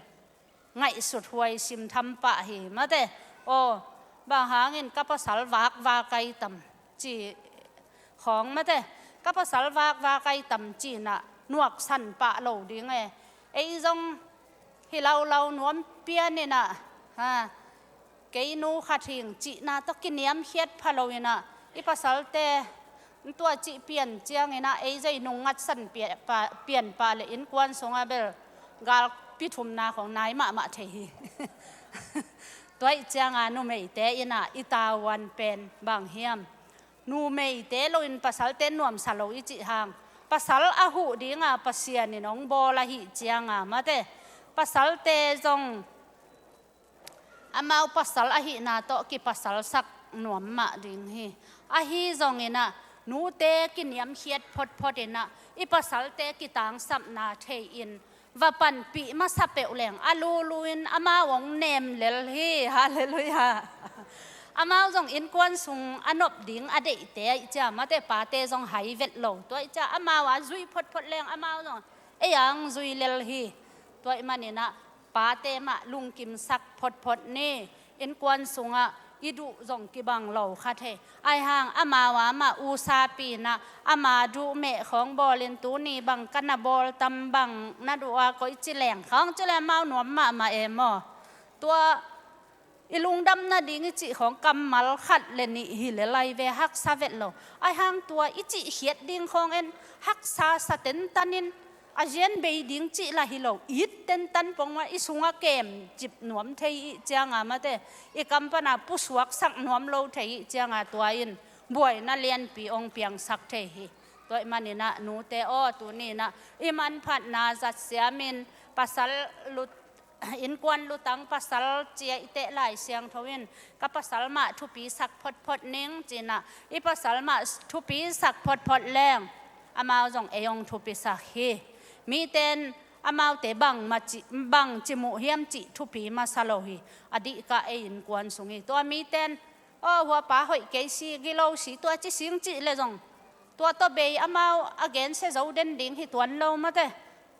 ngaihsut huai sim tham pah hi mate. Aw, bang hangin ka pasal vakvak ai tam ci khawng mate, ka pasal vakvak ai tam ci inah nuaksan pah lo ding e. Ei zong hi laulau nuam pian inah, ha, kei nu khat hing cihna tawh kiniamkhiat pha lo inah i pasalte tua cih pian ciang inah ei zong i nung ngatsan pia-, pa-, pian pah le innkuan sungah bel galpi thumna khawng nai mahmah thei hi. Tua ih cianga numeite inah i tavuan pen bang hiam? Numeite loin pasalte nuamsa lo i cih hang, pasal a huh dinga Pasian in ong bawl ahih cianga mate, pasalte zong amau pasal ahihna tawh kipasalsak nuam mah ding hi. Ahi zong inah nute kiniamkhiat photphot inah i pasalte kitangsapna thei in va panpih masa peuh leng a lulu in amau ong nem lel hi. Halleluiah. Amau zong innkuan sung a nop ding a deihte aih cia mate, pate zong hai vet lo. Tua aih cia amau a zui photphot leng amau zong ei ang zui lel hi. Tua ih manin ah pate mah lungkimsak photphot ni. Innkuan sungah i duh zong kibang lo kha thei. Aihang amau a mah usapi inah ama duh meh khawng bawlin tuni bang ka na bawl tam, bang na duh a koici leng khawng ci le amau nuam mahmah e maw. Tua i lungdam nading i cih khawng kammal khat le nih hi le lai ve, haksa vet lo. Aihang tua i cih khiat ding khawng en haksa sa tentan in a zian bei ding cih lah hi lo, it tentan pongmah i sungah kemcip nuam thei ih cianga mate, i kam pana pusuaksak nuam lo thei ih cianga tua in buaina lianpi ong piangsak thei hi. Tua ih manin ah nute aw, tuni inah i manphatna zat siamin pasal lut innkuan lutang pasal ciah i teh Lai Siangtho in ka pasal mah thupi sak photphot ning cinah, i pasal mah thupi sak photphot leng amau zong ei hong thupi sak hi. Miten amaute bang ma ci, bang ci muh hiam cih thupi masa lo hi. A dihkah ei innkuan sung hi. Tua miten aw huapa hoih kei si, gilo si, tua ci sing cih le zong tua tawh bei amau a gensia zo den ding hi tuan lo mate.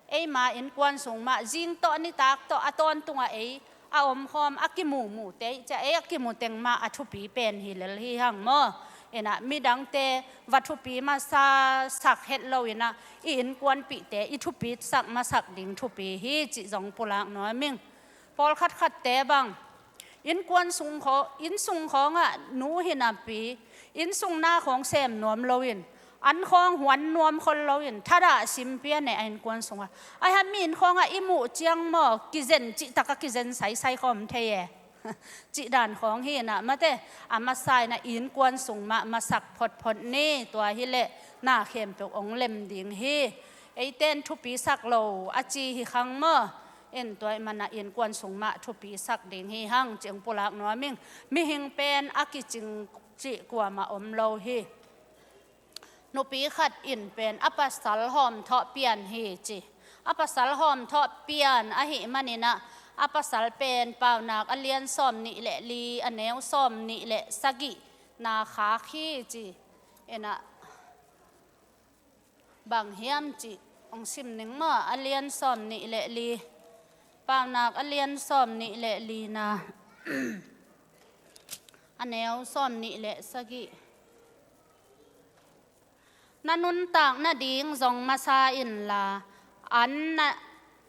Eima innkuan sung mah zing tawh nitak tawh a tawntungah ei a omkhawm a kimumu te cia ei a kimu teng mah a thupi pen hi lel hi hang maw? Inah midangte va thupi masa sak het lo inah i innkuanpihte i thupi sak masak ding thupi hi cih zong pulak nuam ing. Pawlkhat khatte bang innkuan sung khaw, inn sung khawngah nu hi napi inn sung na khawng sem nuam loin an khawng huan nuam khol loin thadah simpia ne a innkuan sungah a hami inn khawngah i muh ciang maw kizen cihtakah kizen saisai khawm thei e. Cih dan khawng hi inah mate a masa inah innkuan sung mah masak photphot ni. Tua hileh na khempeuh ong lem ding hi. Eiten thupi sak lo a ci hi khang maw? En tua ih manah innkuan sung mah thupi sak ding hi hang cih ong pulak nuam ing. Mihing pen a kicing cih kuamah om lo hi. Nupi khat in pen a pasal hawmthawh pian hi ci. A pasal hawmthawh pian ahih maninah a pasal pen Paunak a lian sawm nih le li a neu sawm nih le sagih na khak hi ci. Inah bang hiam cih ong sim ning maw? A lian sawm nih le li, Paunak a lian sawm nih le li na a neu sawm nih le sagih. Na nuntak nading zong masa inla an na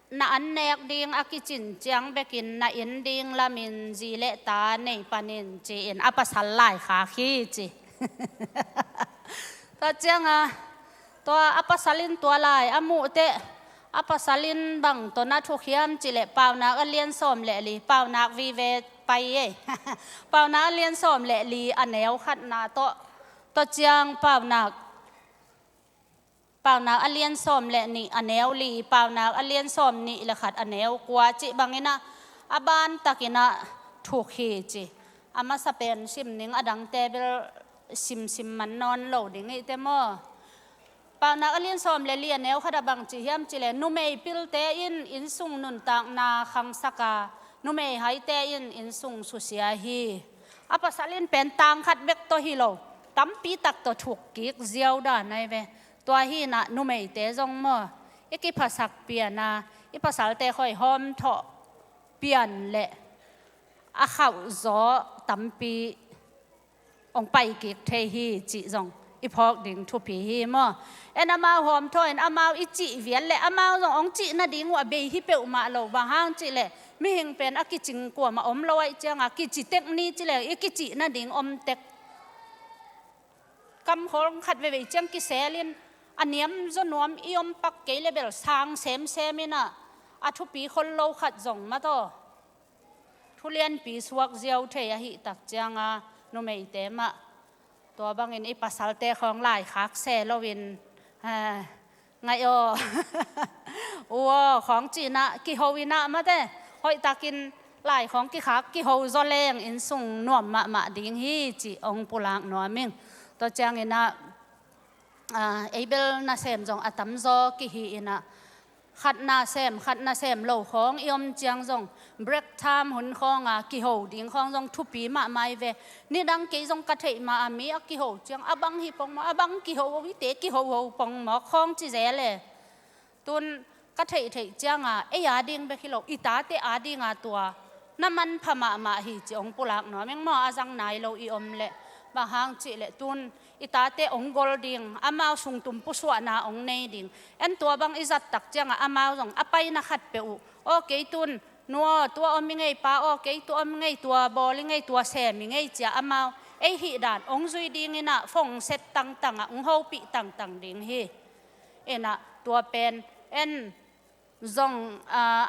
na an nek ding a kicin ciang bekin na inn ding lamin zi le ta nei panin ci-in a pasal laikhak hi ci. Tua cianga tua a pasal in tua lai a muh teh a pasal in bang tawh na thuk hiam cileh Paunak a lian sawm le li, Paunak vive pai ei. Paunak a lian sawm le li a neu khatna tawh, tua ciang Paunak Paunak a lian sawm le nih a neu li, Paunak a lian sawm nih le khat a neu kua cih banginah a ban takinah thuk hi ci. A masa pen sim ning a dangte bel simsim man nawn lo ding ih te maw? Paunak a lian sawm le li a neu khat a bang ci hiam cileh numei pilte in innsung nuntakna khangsaka numei haite in innsung susia hi. A pasal in pen tang khat bek tawh hi lo, tampi tak tawh thuk kik ziau dan ai ve. Tua hinah numeite zong maw i kiphasak piana i pasalte khoi hawmthawh pian le a khauh zaw tampi ong pai kik thei hi cih zong i phawk ding thupi hi maw? En amau hawmthawh in amau i cih vial le amau zong ong cih nading uh a bei hi peuhmah lo bang hang cihleh mihing pen a kicing kuamah om lo aih cianga kici tek ni cileh i kicih nading om tek. Kamkhawl khat veivei ciang kiselin a niam zaw nuam i om pak kei le bel sang semsem inah a thupi khol lo khat zong mataw. Thulianpi suak ziau thei ahih tak cianga numeite mah tua bangin i pasalte khawng laikhak se loin ngaih aw u aw khawng cinah kiho inah mate hoihtakin lai khawng kikhak kiho zaw leng innsung nuam mahmah ding hi cih ong pulak nuam ing. Tua cianginah ei bel nasem zong a tamzaw kihi inah khat nasem khat nasem lo khawng i om ciang zong break time hun khawnga kiho ding khawng zong thupi mahmah i ve. Nidang kei zong ka theih ma a mi a kiho ciang a bang hi pongmawk a bang kiho hite kiho ho pongmawk khawng ci zel e. Tun ka theihtheih cianga ei a ding bek hi lo i tate a dinga tua na manpha mahmah hi ci ong pulak nuam eng maw a zang nai lo i om leh bang hang cihleh tun i tate ong gol ding amau sungtum pusuahna ong nei ding. En tua bang i zattak cianga amau zong a paina khat peuh uh aw kei tun nu aw tua om i ngei pa aw kei tua om i ngei tua bawl i ngei tua sem i ngei cia amau ei hih dan ong zui dinginah fongset tangtangah ong hopih tangtang ding hi. Inah tua pen en zong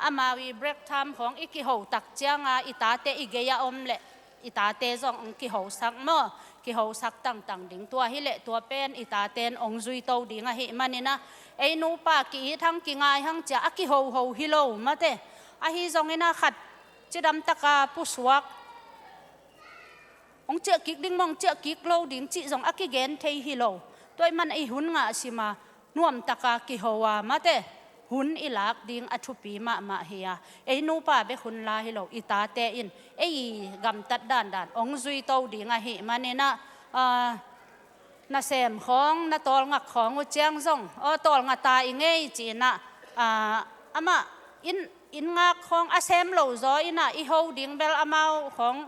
amau i break time khawng i kiho tak cianga i tate i gei a om leh i tate zong ong kihosak maw kihosak tangtang ding tua hileh tua pen i taten ong zuito ding ahih maninah ei nupa ki-it hang kingai hang cia a kihoho hi lo mate. Ahi zongin a khat cidam taka pusuak, hong ciah kik ding maw, hong ciah kik lo ding cih zong a kigen thei hi lo. Tua ahih man i hun ngah sim a, nuam taka kiho a, mate, hun i lak ding a thupi mahmah hi a. Ei nupa bek hun la hi lo, i tate in ei gamtat dandan hong zui to ding ahih manin a, ah, nasem khawng, na tawlngak khawng uh ciang zong, aw, tawlnga ta i ngei ci-in a, ah, amah inn, inn ngak khawng a sem lo zaw in a, i ho ding bel amau khawng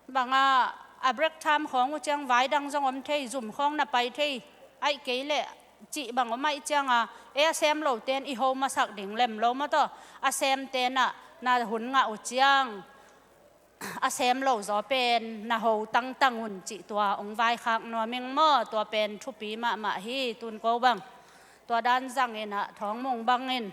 bang a, a break time khawng uh ciang vai dang zong om thei, zum khawng na pai thei, ahih kei leh cih bang om ahih ciang a, ei a sem lote'n i ho masak ding lem lo maw taw, a semte'n a na hun ngah uh ciang a sem lo zaw pen na ho tangtang un cih tua hong vaikhak nuam ing maw. Tua pen thupi mahmah hi. Tun ko bang tua dan zangin a, Thawng Mung bangin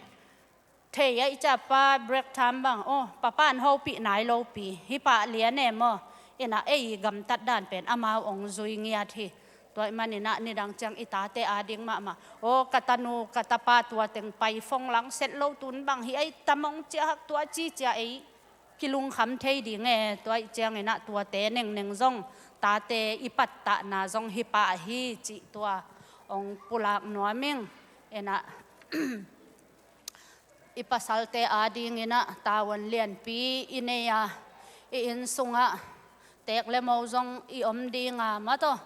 thei ahih ciang pa break time bang, aw, papa'n hopih nai lopi hi pah lian e maw. In a ei gamtat dan pen amau hong zui ngiat hi. Tua ahih manin a nidang ciang i tate ading mahmah, aw, ka tanu ka tapa tua teng pai phong lang set lo, tun bang hi ei tam hong ciah hak, tua ci ciang ei kilungkham thei ding e. Tua ahih ciangin a tuate nengneng zong tate i pattahna zong hi pah hi cih tua hong pulak nuam ing. In a i pasalte adingin a tavuan lianpi i nei a, i inn sungah teek le mo zong i om ding a, maw taw,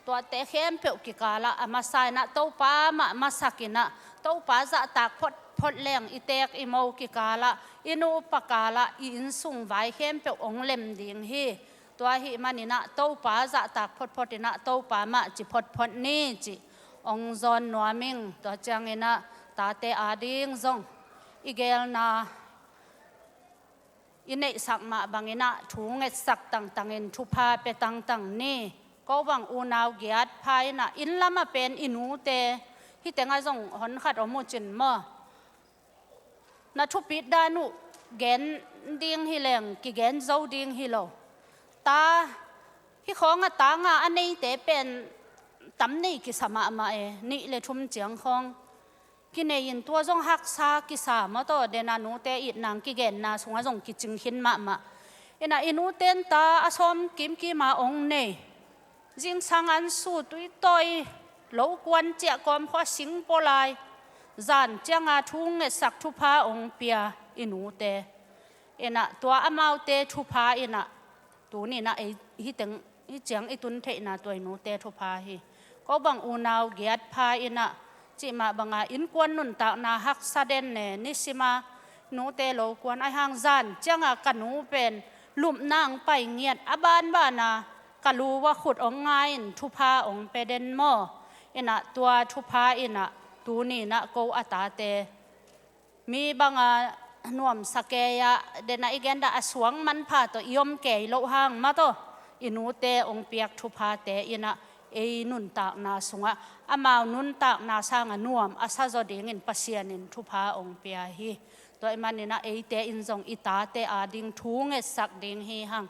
tuate khempeuh kikal ah a masa in a Topa mah masak in a, Topa zahtak photphot leng i teek i mo kikal ah, i nupa kal ah, i inn sung vai khempeuh hong lem ding hi. Tua ahih manin a Topa zahtak photphot in a Topa mah ci photphot ni cih hong zawn nuam ing. Tua ciangin a tate ading zong i geelna i neihsak mah bangin a thu ngetsak tangtangin thupha pia tangtang ni. Ko bang unau giat pha in a, inn lam ah pen i nute, hih teng ah zong hon khat om uh cin maw, na thupit dan uh gen ding hi leng kigen zo ding hi lo. Ta hih khawng a ta nga a neite pen tam nei kisa mahmah e, nih le thum ciang khawng kinei in tua zong haksa kisa maw taw, den a nute itna hong kigenna sungah zong kicing khin mahmah. In a i nute'n ta a sawm kimkim a hong nei, zingsang an su, tui tawi, lo kuan ciah, kawmkhaw sing pua lai, zan ciang a thu ngetsak thupha hong pia i nute. In a tua amaute thupha in a tuni in a ei hih teng, hih ciang i tun theihna tua i nute thupha hi. Ko bang unau giat pha in a, cih mah bang a innkuan nuntakna haksa den ne, nisim a nute lo kuan, ahih hang zan ciang a ka nu pen lupna hong pai ngiat, a banban a ka lu ah khut hong nga in thupha hong pia den maw. In a tua thupha in a tuni in a ko a tate mi bang a nuamsa kei a, den a i gen dan a suang manpha tawh i om kei loh hang maw taw, i nute hong piak thuphate in a ei nuntakna sungah amau nuntakna sang a nuam a sa zaw dingin Pasian in thupha hong pia hi. Tua ahih manin a eite in zong i tate ading thu ngetsak ding hi hang.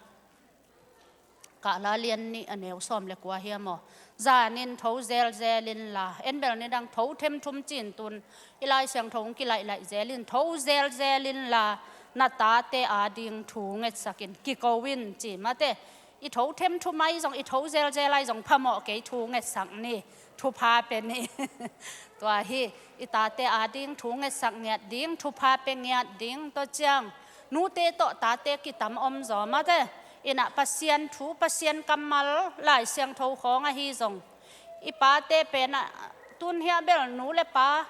Kahla lian nih a neu sawm le kua hiam aw. Zan in tho zelzel inla, en bel nidang tho themthum ci-in tun i Lai Siangtho hong kilaihlah zel in, tho zelzel inla na tate ading thu ngetsak in, kiko in ci, mate. I tho themthum ahi zong, i tho zelzel ahi zong phamawh kei, thu ngetsak ni, thupha pia ni. Tua hi, i tate ading thu ngetsak ngiat ding, thupha pia ngiat ding. Tua ciang nute tawh tate kitam om zaw, mate. In a Pasian thu, Pasian kammal, Lai Siangtho khawng ahi zong, i pate pen a, tun hiah bel nu le pa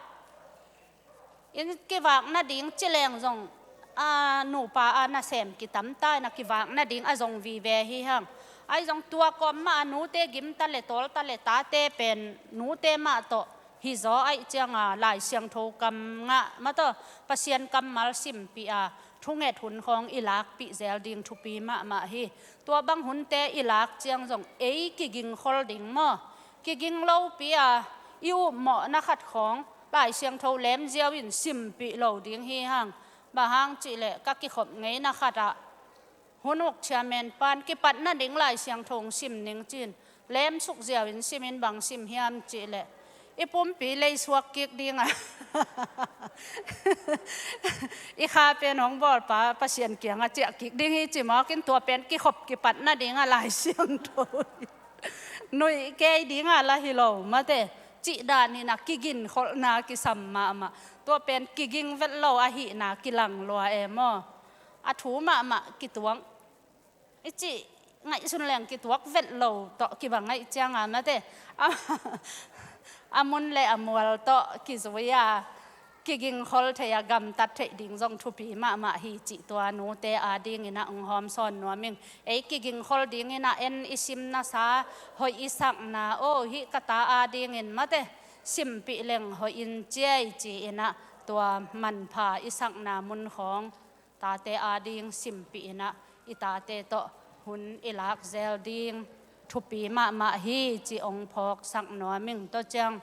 in kivak nading ci leng zong, a, nupa a nasem kitam ta in a kivak nading a zong vive hi hang. Ahi zong tua kawm mah a nute gim ta le tawl ta le, tate pen nute mah tawh hi zaw ahih ciang a Lai Siangtho kam ngah maw taw, Pasian kammal simpih a, thunget hun khawng i lakpih zel ding thupi mahmah hi. Tua bang hunte i lak ciang zong ei kiging khol ding maw, kiging lopi a, i upmawhna khat khawng Lai Siangtho lemziau in simpih lo ding hi hang. Bang hang cih leh ka kikhop ngeina khat ah hun uk chairman pan kipat nading Lai Siangtho hong sim ning ci-in lemsuk ziau in sim in, bang sim hiam cih leh I pumpi leisuak kik ding a, i kha pen hong bawlpa Pasian kiangah ciah kik ding hi ci mawk in, tua pen kikhop kipat nading a Lai Siangtho hi. Nuih kei ding a la hi lo mate, cih dan in a kiginkholhna kisam mahmah. Tua pen kiging vet lo ahihna kilang lua e maw. A thu mahmah kituak, i cih ngaihsun leng kituak vet lo tawh kibang ahih ciang a mate, a, a mun le a mual tawh kizui a, kigingkhol theih a, gamtat theih ding zong thupi mahmah hi cih tua nute adingin a hong hawmsawn nuam ing. Ei kigingkhol dingin a, en i simnasa, hoih i sakna, aw, hih ka ta adingin mate, simpih leng hoih in ciai ci-in a, tua manpha i sakna mun khawng tate ading simpih in a, i tate tawh hun i lak zel ding thupi mahmah hi ci hong phawksak nuam ing. Tua ciang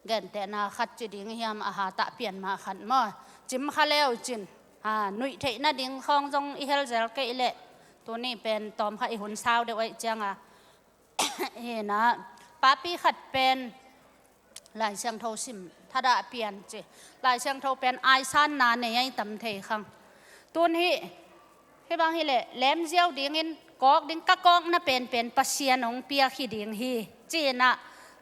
gentehna khat ci ding hiam, a hatah pian mah khat maw, cim kha leu cin, ha, nuih theih nading khawng zong i hel zel kei leh, tuni pen tawm kha i hun sau deuh ahih ciang a, hi na, papi khat pen Lai Siangtho sim thadah pian ci, Lai Siangtho pen aisanna nei ahi tam thei khang. Tun hih, hih bang hileh lem ziau dingin kawk ding, ka kawkna penpen Pasian hong piak hi ding hi ci-in a,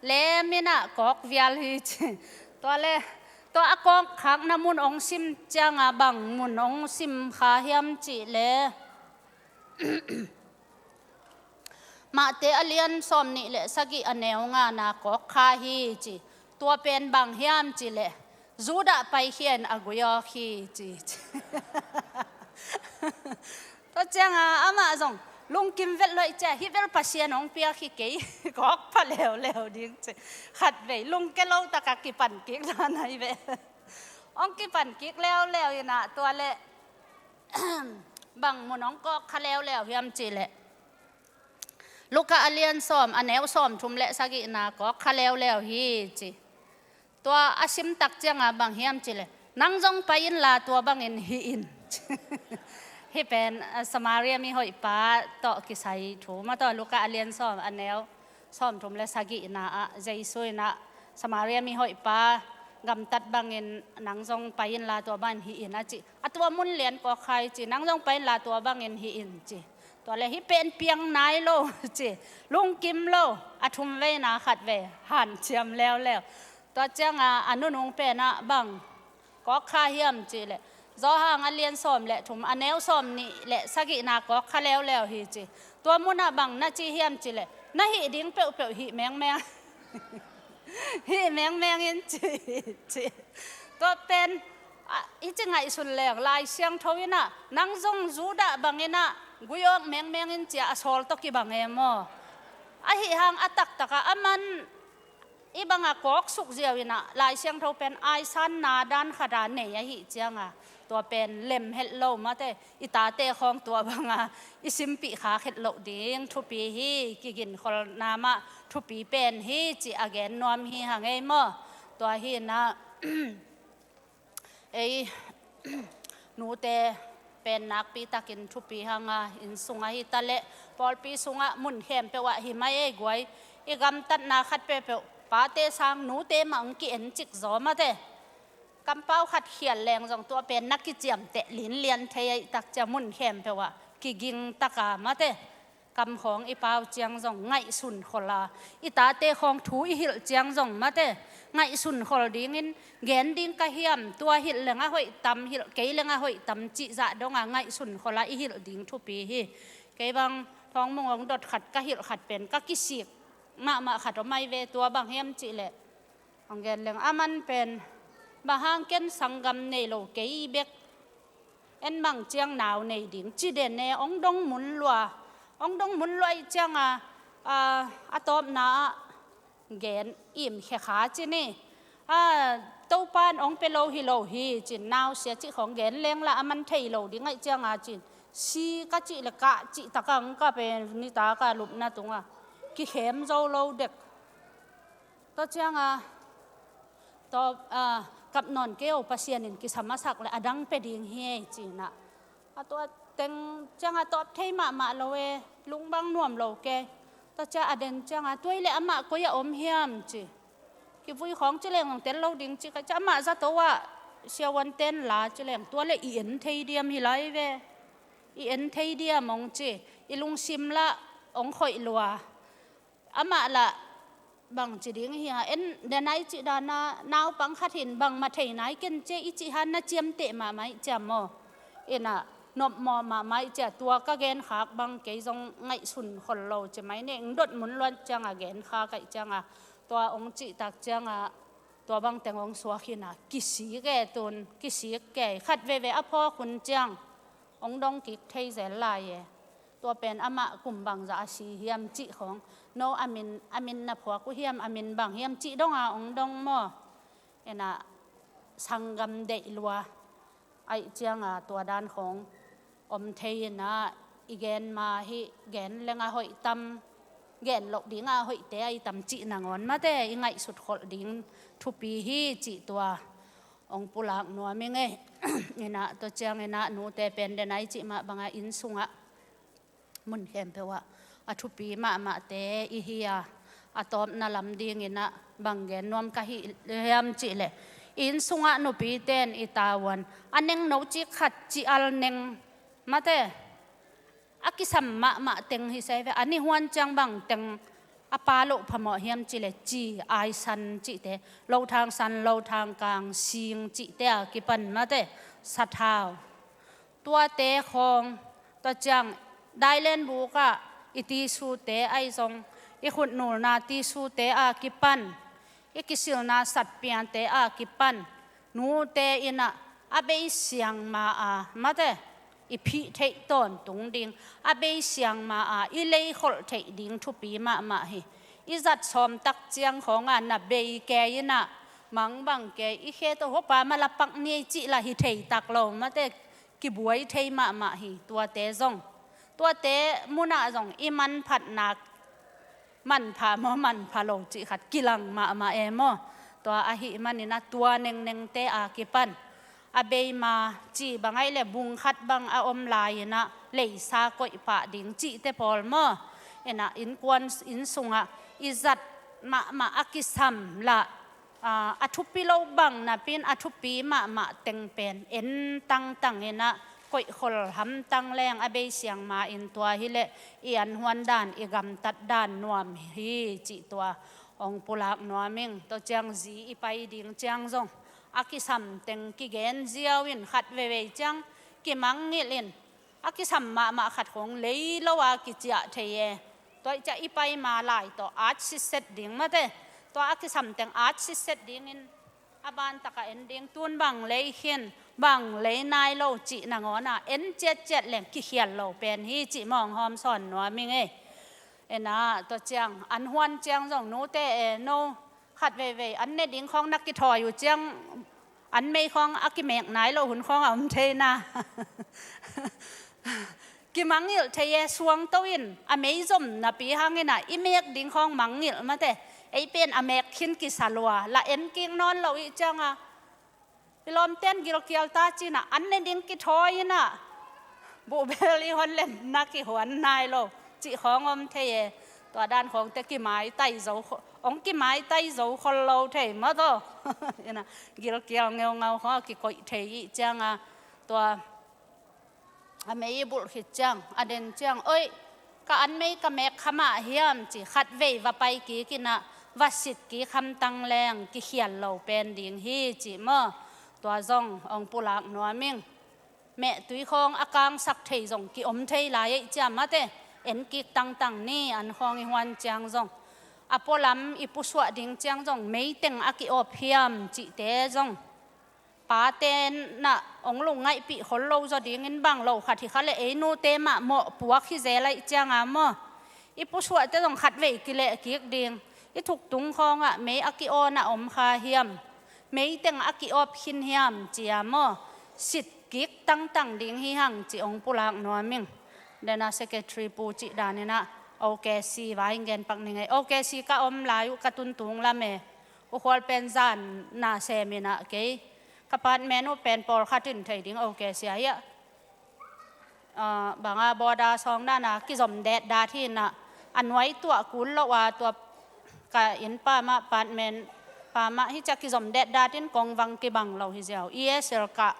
lem in a kawk vial hi ci. Tua le, tua a kawk khakna mun hong sim ciang a, bang mun hong sim kha hiam cih leh, Mate a lian sawmnih le sagih, a neu ngana kawk kha hi ci. Tua pen bang hiam cih leh, Judah paikhia in a gui awk hi ci. Tua ciang a, amah zong lungkim vet lo ahih ciang, hih bel Pasian hong piak hi kei, kawk pha leuleu ding ci. Khatvei lungke lo tak a kipan kik dan ahi ve. Hong kipan kik leuleu in a, tua leh bang mun hong kawk kha leuleu hiam cih leh, Luka a lian sawm, a neu sawmthum le sagihna kawk kha leuleu hi ci. Tua a sim tak ciang a bang hiam cih leh, nang zong pai inla tua bangin hih in. Hih pen, a, Samaria mi hoihpa tawh kisai thu mah tawh, Luka a lian sawm, a neu sawmthum le sagihna ah Jesu in a, Samaria mi hoihpa gamtat bangin, nang zong pai inla tua bangin hih in a ci. A tua mun lian kawk kha hi ci, nang zong pai inla tua bangin hih in ci. Tua leh hih pen piang nai lo ci, lungkim lo, a thumveina khatvei hanciam leuleu. Tua ciang a, a nunung pen ah bang kawk kha hiam cih leh, Johan a lian sawm le thum, a neu sawmnih le sagihna kawk kha leuleu hi ci. Tua mun ah bang na ci hiam cih leh, na hih ding peuhpeuh hih mengmeng. Hih mengmeng in ci, ci. Tua pen, a, i ci ngaihsun leng, Lai Siangtho in a, nang zong Judah bangin a gui awk mengmeng in ci a, a sawl tawh kibang e maw. Ahi hang a taktak a, aman i bang a kawk suk ziau in a, Lai Siangtho pen aisanna dan khat a nei ahih ciang a, tua pen lem het lo mate, i tate khawng tua bang a i simpih khak het loh ding thupi hi, kiginkholhna mah thupi pen hi cih a gen nuam hi hang ei maw. Tua hi in a, ei nute pen nakpi takin thupi hang a, inn sungah hi ta leh, pawlpi sungah, mun khempeuh ah hi mai ei guai. I gamtatna khat peuhpeuh pate sang nute mah hong ki-en cik zaw mate. Kampau khat khial leng zong tua pen na kiciamteh linlian thei ahih tak ciang, mun khempeuh ah kiging tak a mate. Kam khawng i pau ciang zong ngaihsun khol a, i tate khawng thu i hilh ciang zong mate, ngaihsun khol dingin, gen ding ka hiam, tua hilh leng a hoih tam, hilh kei leng a hoih tam cih zah dong a ngaihsun khol a i hilh ding thupi hi. Kei bang Thawngmung hong dot khat ka hilh khat pen ka kisik mahmah khat om ahi ve, tua bang hiam cih leh, hong gen leng, aman pen, bang hang ken sanggam nei lo kei bek, en bang ciang nau nei ding ci den e, hong dong mun lua, hong dong mun lua ahih ciang a, a, a tawpna ah gen im khe kha ci ni. A, Topa in hong pia lo hi lo hi cin, nau sia cih khawng gen leng lah aman thei lo ding ahih ciang a cin, si ka cih leh kah cih tak a hong kap e, nitak a lupna tung a kikhem zo lo dek. Tua ciang a, tua, a, kap nawn kei o, Pasian in kisam a sak leh a dang pia ding hi ei ci in a. A tua teng ciang a tawp thei mahmah lo e, lung bang nuam lo kei. Tua ciang a den ciang a, tua hi leh amah koi ah om hiam ci. Kivui khawng ci leng hong tel lo ding ci ka ci, amah zato ah siavuan ten la ci leng tua le i en thei diam hi lai ve. I en thei diam hong ci, i lungsim lah hong khoih lua. Amah lah bang ci ding hi a, en denai cih dana naupang khat hin bangmah thei nai ken cia i cih han na ciamteh mahmah ih ciam maw? Ina nopmawh mahmah ih cia, tua ka genkhak bang kei zong ngaihsun khol lo ci mai ne, ing dot mun luat cianga genkhak aih cianga tua hong cihtak cianga tua bang teng hong suak hina, kisik e tun, kisik kei khat veve a phawk hun ciang hong dong kik thei zel lai e. Tua pen amah kum bangzah a si hiam cih khawng, no a min, a min na phuak uh hiam, a min bang hiam cih donga hong dong maw? Ina sanggam deih lua aih cianga tua dan khawng om thei ina, i gen ma hi, gen lenga hoih tam, gen loh dinga hoihte aih tam cih nangawn mate i ngaihsut kholh ding thupi hi cih tua hong pulak nuam ing e. Ina tua ciang ina nute pen denai cih mah banga inn sungah mun khempeuh ah a thupi mahmahte i hi a, a tawpna lam ding ina bang gen nuam ka hi hiam cih leh, inn sungah nupite in i tavuan a neng no cik khat ci al neng mate a kisam mahmah teng hi se ve. A ni huan ciang bang teng a pa loh phamawh hiam cih leh ci, aisan cihte, lothang san, lothang kang, sing cihte a kipan mate, sathau, tuate khawng, tua ciang dailen bukah i tisute aih zong, i khutnulna tisute a kipan, i kisilna satpiate a kipan, nute ina a bei siang ma a mate i phih theih tawntung ding, a bei siang ma a i leikholh theih ding thupi mahmah hi. I zat sawmtak ciang khawnga na bei kei ina, mangbang kei i khe tawh hopa mala pak ni ei cih lah hi thei tak lo mate, kibuai thei mahmah hi. Tuate zong, tuate munah zong i manphatnak, manpha maw manpha lo cih khat kilang mahmah e maw? Tua ahih manin a tua nengnengte a kipan a bei ma ci bang aih leh bung khat bang a om lai ina leisa koih pah ding cihte pawl maw? Ina innkuan, inn sungah i zat mahmah a kisam lah, aa, a thupi lo bang napi in a thupi mahmah teng pen en tangtang ina koihkhol hamtang leng a bei siang ma in tua hi leh i an huan dan, i gamtat dan nuam hi cih tua hong pulak nuam ing. Tua ciang zi i pai ding ciang zong a kisam teng kigen ziau in khat veivei ciang kimangngilh in a kisam mahmah khat khawng lei lo a kiciah thei e. Tua ih ciah i pai ma lai tawh at sitset ding mate, tua a kisam teng at sitset dingin a ban taka en ding, tun bang lei khin, bang lei nai lo cih nangawna en ciatciat leng kikhial lo pen hi cih mawng hawm sawn nuam ing e. Ena tua ciang an huan ciang zong nute e, no khat veivei an ne ding khawng na kithawi uh ciang an mei khawng a kimek nai lo hun khawng a om thei na. Kimangngilh thei e, suangto in a mei zom napi hangin a i mek ding khawng mangngilh mate, ei pen a mek khin kisa lua, la en kik nawn lo ih cianga i lawmten gilkial ta cina an ne ding kithawi ina buhbel i hon len na kihuan nai lo cih khawng om thei e. Tua dan khawngte kimaitai zo kho-, hong kimaitai zo khol lo thei mataw. Ina gilkial ngeungau khawng a kikoih thei ih cianga tua a mei i bulh khit ciang a den ciang, oi, ka an mei ka mek kha mah hiam ci khat vei va pai kik ina va sit kik hamtang leng kikhial lo pen ding hi cih maw? Tua zong hong pulak nuam ing. Mehtui khawng a kangsak thei zong ki om thei lai ei ciam mate, en kik tangtang ni an khawng i huan ciang zong. A pualam i pusuah ding ciang zong meiteng a ki-awp hiam cihte zong pate nah hong lungngaihpih khol lo zaw dingin bang lo khat hi kha le ei nute mah mawh puak hi zel aih cianga maw? I pusuahte zong khat vei kileh kik ding, i thuktung khawngah mei a ki-awn a om kha hiam? Meiteng a ki-awp khin hiam cia maw? Sit kik tangtang ding hi hang ci hong pulak nuam ing. Dena secretary pu cih daninah O K C vai gen pak ning ei. O K C ka om lai uh ka tuntung lam e. U Khual pen zan na seminah kei ka patmen uh pen pawlkhat in thei ding O K C ah hiah, ah, banga bawda sawng dana kizom detdat hinah a nuai tuah kul loh a tua ka innpa mah patmen Pa mah hi ciah kizom detdat in kong vang kibang lo hi ziau. E S L kah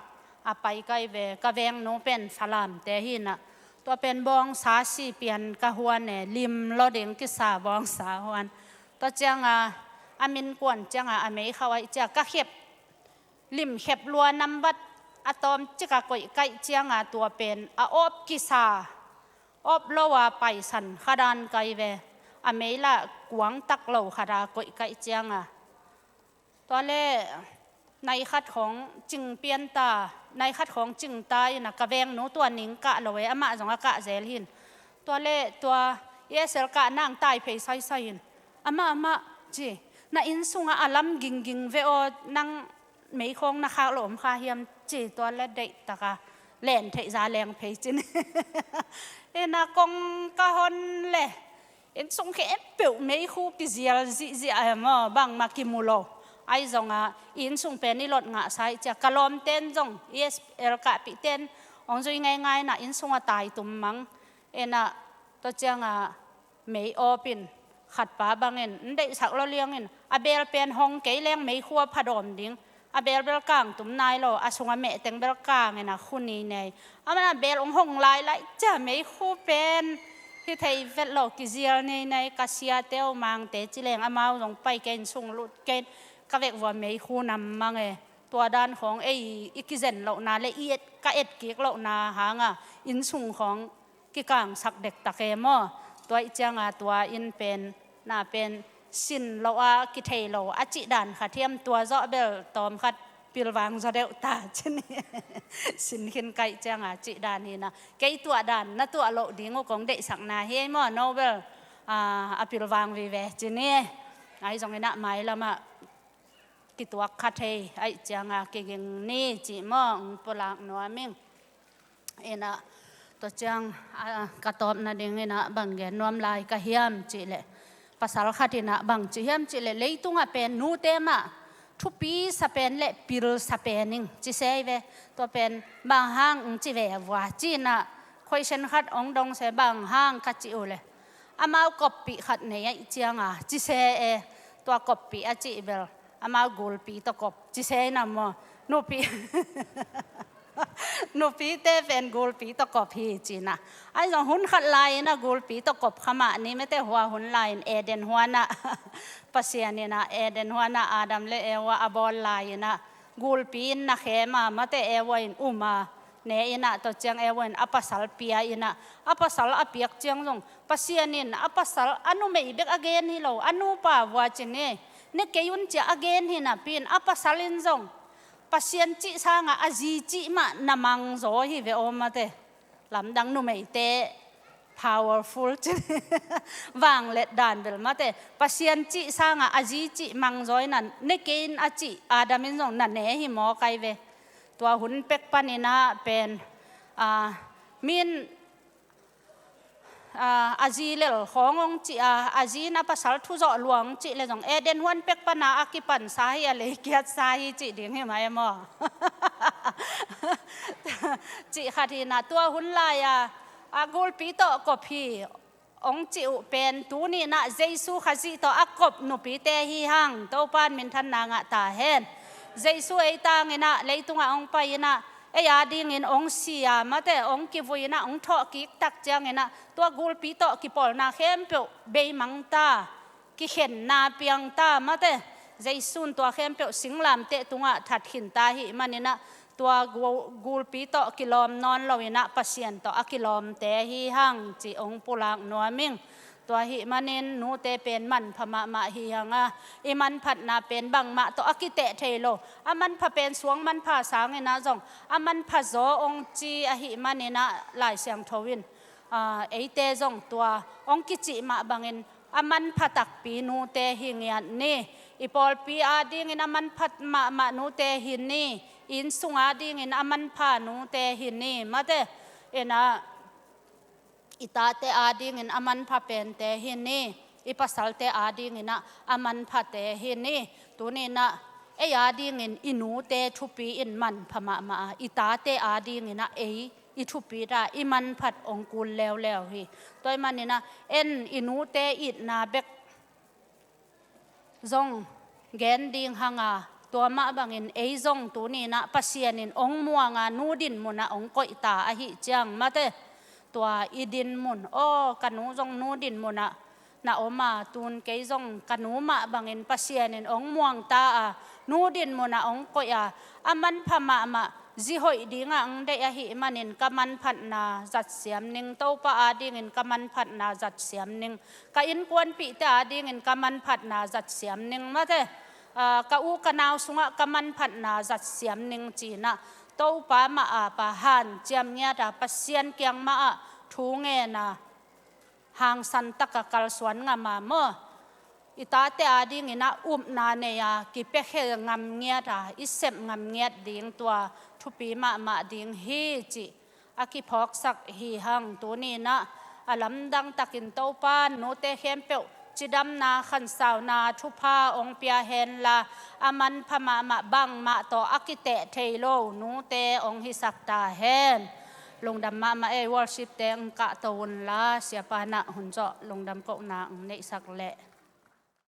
a pai kai ve, ka vengnu pen Falamte hi inah. Tua pen bawngsa si pian ka huan e, lim lo ding kisa bawngsa huan. Tua cianga a min kuan cianga a mei khauh aih ciah ka khep, lim khep lua nambat a tawm cika koih kaih cianga tua pen a awp kisa, awp lo a paisan khadan kai ve. A mei lah kuang tak lo khada koih kaih cianga. Tua le nai khat khawng cing pian ta, nai khat khawng cing ta inah ka vengnu tua ning kah lo e, amah zong a kah zel hin. Tua le tua E S L kah nang tai phei saisai hin. Amah, amah ci, na inn sungah a lam gingging ve aw, nang mei khawng na khak lo om kha hiam ci, tua le deih taka len theih za leng phei cin. Inah kong ka hon le inn sung khempeuh meikhu kizial zihziah e maw, bangmah kimu lo. Ahi zongah inn sung pen i lot ngahsa ih ciah ka lawmten zong E S L kahpihten hong zui ngaingai inah inn sungah tai tum mang. Inah tua ciangah mei awpin khatpa bangin n deihsak lo liangin a beel pen hong kei leng meikhu a phadawm ding. A beel bel kang tum nai lo, a sungah mehteng bel kang inah khu ni nei. Aman a beel hong hong lailai ciah meikhu pen hi thei vet lo, kizial nei nei, ka siate uh mangte ci leng amau zong pai kei in, sung lut kei in, ka vekvua meikhu nam mang e. Tua dan khawng ei i kizen lohna le i et, ka et kik lohna hanga inn sung khawng kikangsak dektak e maw. Tua ih cianga tua inn pen na pen sin lo a kithei lo a cih dan khat hiam, tua zawh bel tawm khat pilvang zaw deuh ta cin hi. Sin khin kaih cianga cih dan hinah kei tuah dan na tuah loh ding uh kong deihsakna hi ei maw, no bel a pilvang vive cin hi. Ahi zong inah mailamah kituak kha thei aih cianga kiging ni cih maw, hong pulak nuam ing. Inah tua ciang a, ka tawpna ding inah bang gen nuam lai ka hiam cihleh, pasal khat inah bang ci hiam cihleh, leitungah pen nute mah thupi sa pen le pil sa pen ing ci sei ve. Tua pen bang hang ong ci ve vua ci inah question khat ong dong se, bang hang ka cih uh le amau koppih khat nei aih cianga ci se e. Tua koppih a cih bel amau gulpi tawh kop ci se inah maw. Nupi nupite pen gulpi tawh kop hi ci inah. Ahi zong hun khat lai inah gulpi tawh kop kha mah ni mate, hua hun lai in Eden huanah Pasian inah Eden huanah Adam le Eva a bawl lai inah gulpi in na khem a mate, Eva in um a ne inah tua ciang Eva in a pasal pia inah, a pasal a piak ciang zong Pasian in a pasal a numei bek a gen hi lo, a nupa vua cin hi. Ne kei un ciah a gen hi napi in a pasal in zong Pasian cih sangah a zi cih mah na mangzaw hi ve aw mate. Lamdang numeite powerful cin hi. Vanglet dan bel mate, Pasian cih sangah a zi cih mangzaw inah ne kei in a cih Adam in zong na ne hi maw kai ve. Tua hun pek paninah pen a, min a, a zi lel khawng ong cih a, a zi in a pasal thuzawh luang cih le zong Eden huan pek pana a kipansa hi, a leikiatsa hi cih ding hi mah e maw. Cih khat hinah tua hun lai-a a gulpi tawh kop hi ong cih uh pen tuni inah Jesu Khazih tawh a kop nupite hi hang. Topa in minthanna ngah ta hen. Jesu ei tang inah leitungah ong pai inah ei adingin ong si a mate, ong kivui inah ong thawh kik tak ciang inah tua gulpi tawh kipawlna khempeuh beimang ta, kikhenna piang ta mate. Jesu in tua khempeuh singlamteh tungah that khin ta hi maninah tua gu-, gulpi tawh kilawm nawn lo inah Pasian tawh a kilawmte hi hang cih ong pulak nuam ing. Tua hih manin nute pen manpha mahmah hi hang a, i manphatna pen bangmah tawh a kiteh thei lo. A manpha pen suang manpha sang inah zong a manpha zaw ong ci ahih maninah Lai Siangtho in a, eite zong tua ong kicih mah bangin a manpha takpi nute hi ngiat ni. I pawlpi adingin a manpha mahmah nute hi ni. I inn sung adingin a manpha nute hi ni mate. Inah i tate adingin a manpha pente hi ni. I pasalte adinginah a manphate hi ni. Tuni inah ei adingin i nute thupi in manpha mahmah a, i tate adinginah ei i thupita i manphat ong kul leuleu hi. Tua hih maninah en i nute itna bek zong gen ding hanga, tua mah bangin ei zong tuni-in ah Pasian in ong muanga nu din munah ong koih ta ahih ciang mate, tua i din mun, aw, ka nu zong nu din munah na om a, tun kei zong ka nu mah bangin Pasian in ong muang ta a, nu din munah ong koih a, a manpha mahmah, zi hoih dingah ong deih ahih manin ka manphatna zat siam ning, Topa adingin ka manphatna zat siam ning, ka innkuanpihte adingin ka manphatna zat siam ning mate, ah, ka u ka nau sungah ka manphatna zat siam ning ci-in ah, Topa mah a pa hanciam ngiat a, Pasian kiang mah ah thu ngen a, hangsan taka kalsuan ngam a maw, i tate adingin ah upna nei a, kipiakhia ngam ngiat a, i sep ngam ngiat ding tua thupi mahmah ding hi cih a kiphawksak hi hang. Tuni-in ah a lamdang takin Topa nute khempeuh cidamna, khansauna, thupha ong pia henla, a manpha mahmah, bangmah tawh a kiteh thei lo nute ong hisak ta hen. Lungdam mahmah ei. Worship-te ong kahto unla, siapa in ah hun zawh lungdam kohna ong neihsak leh.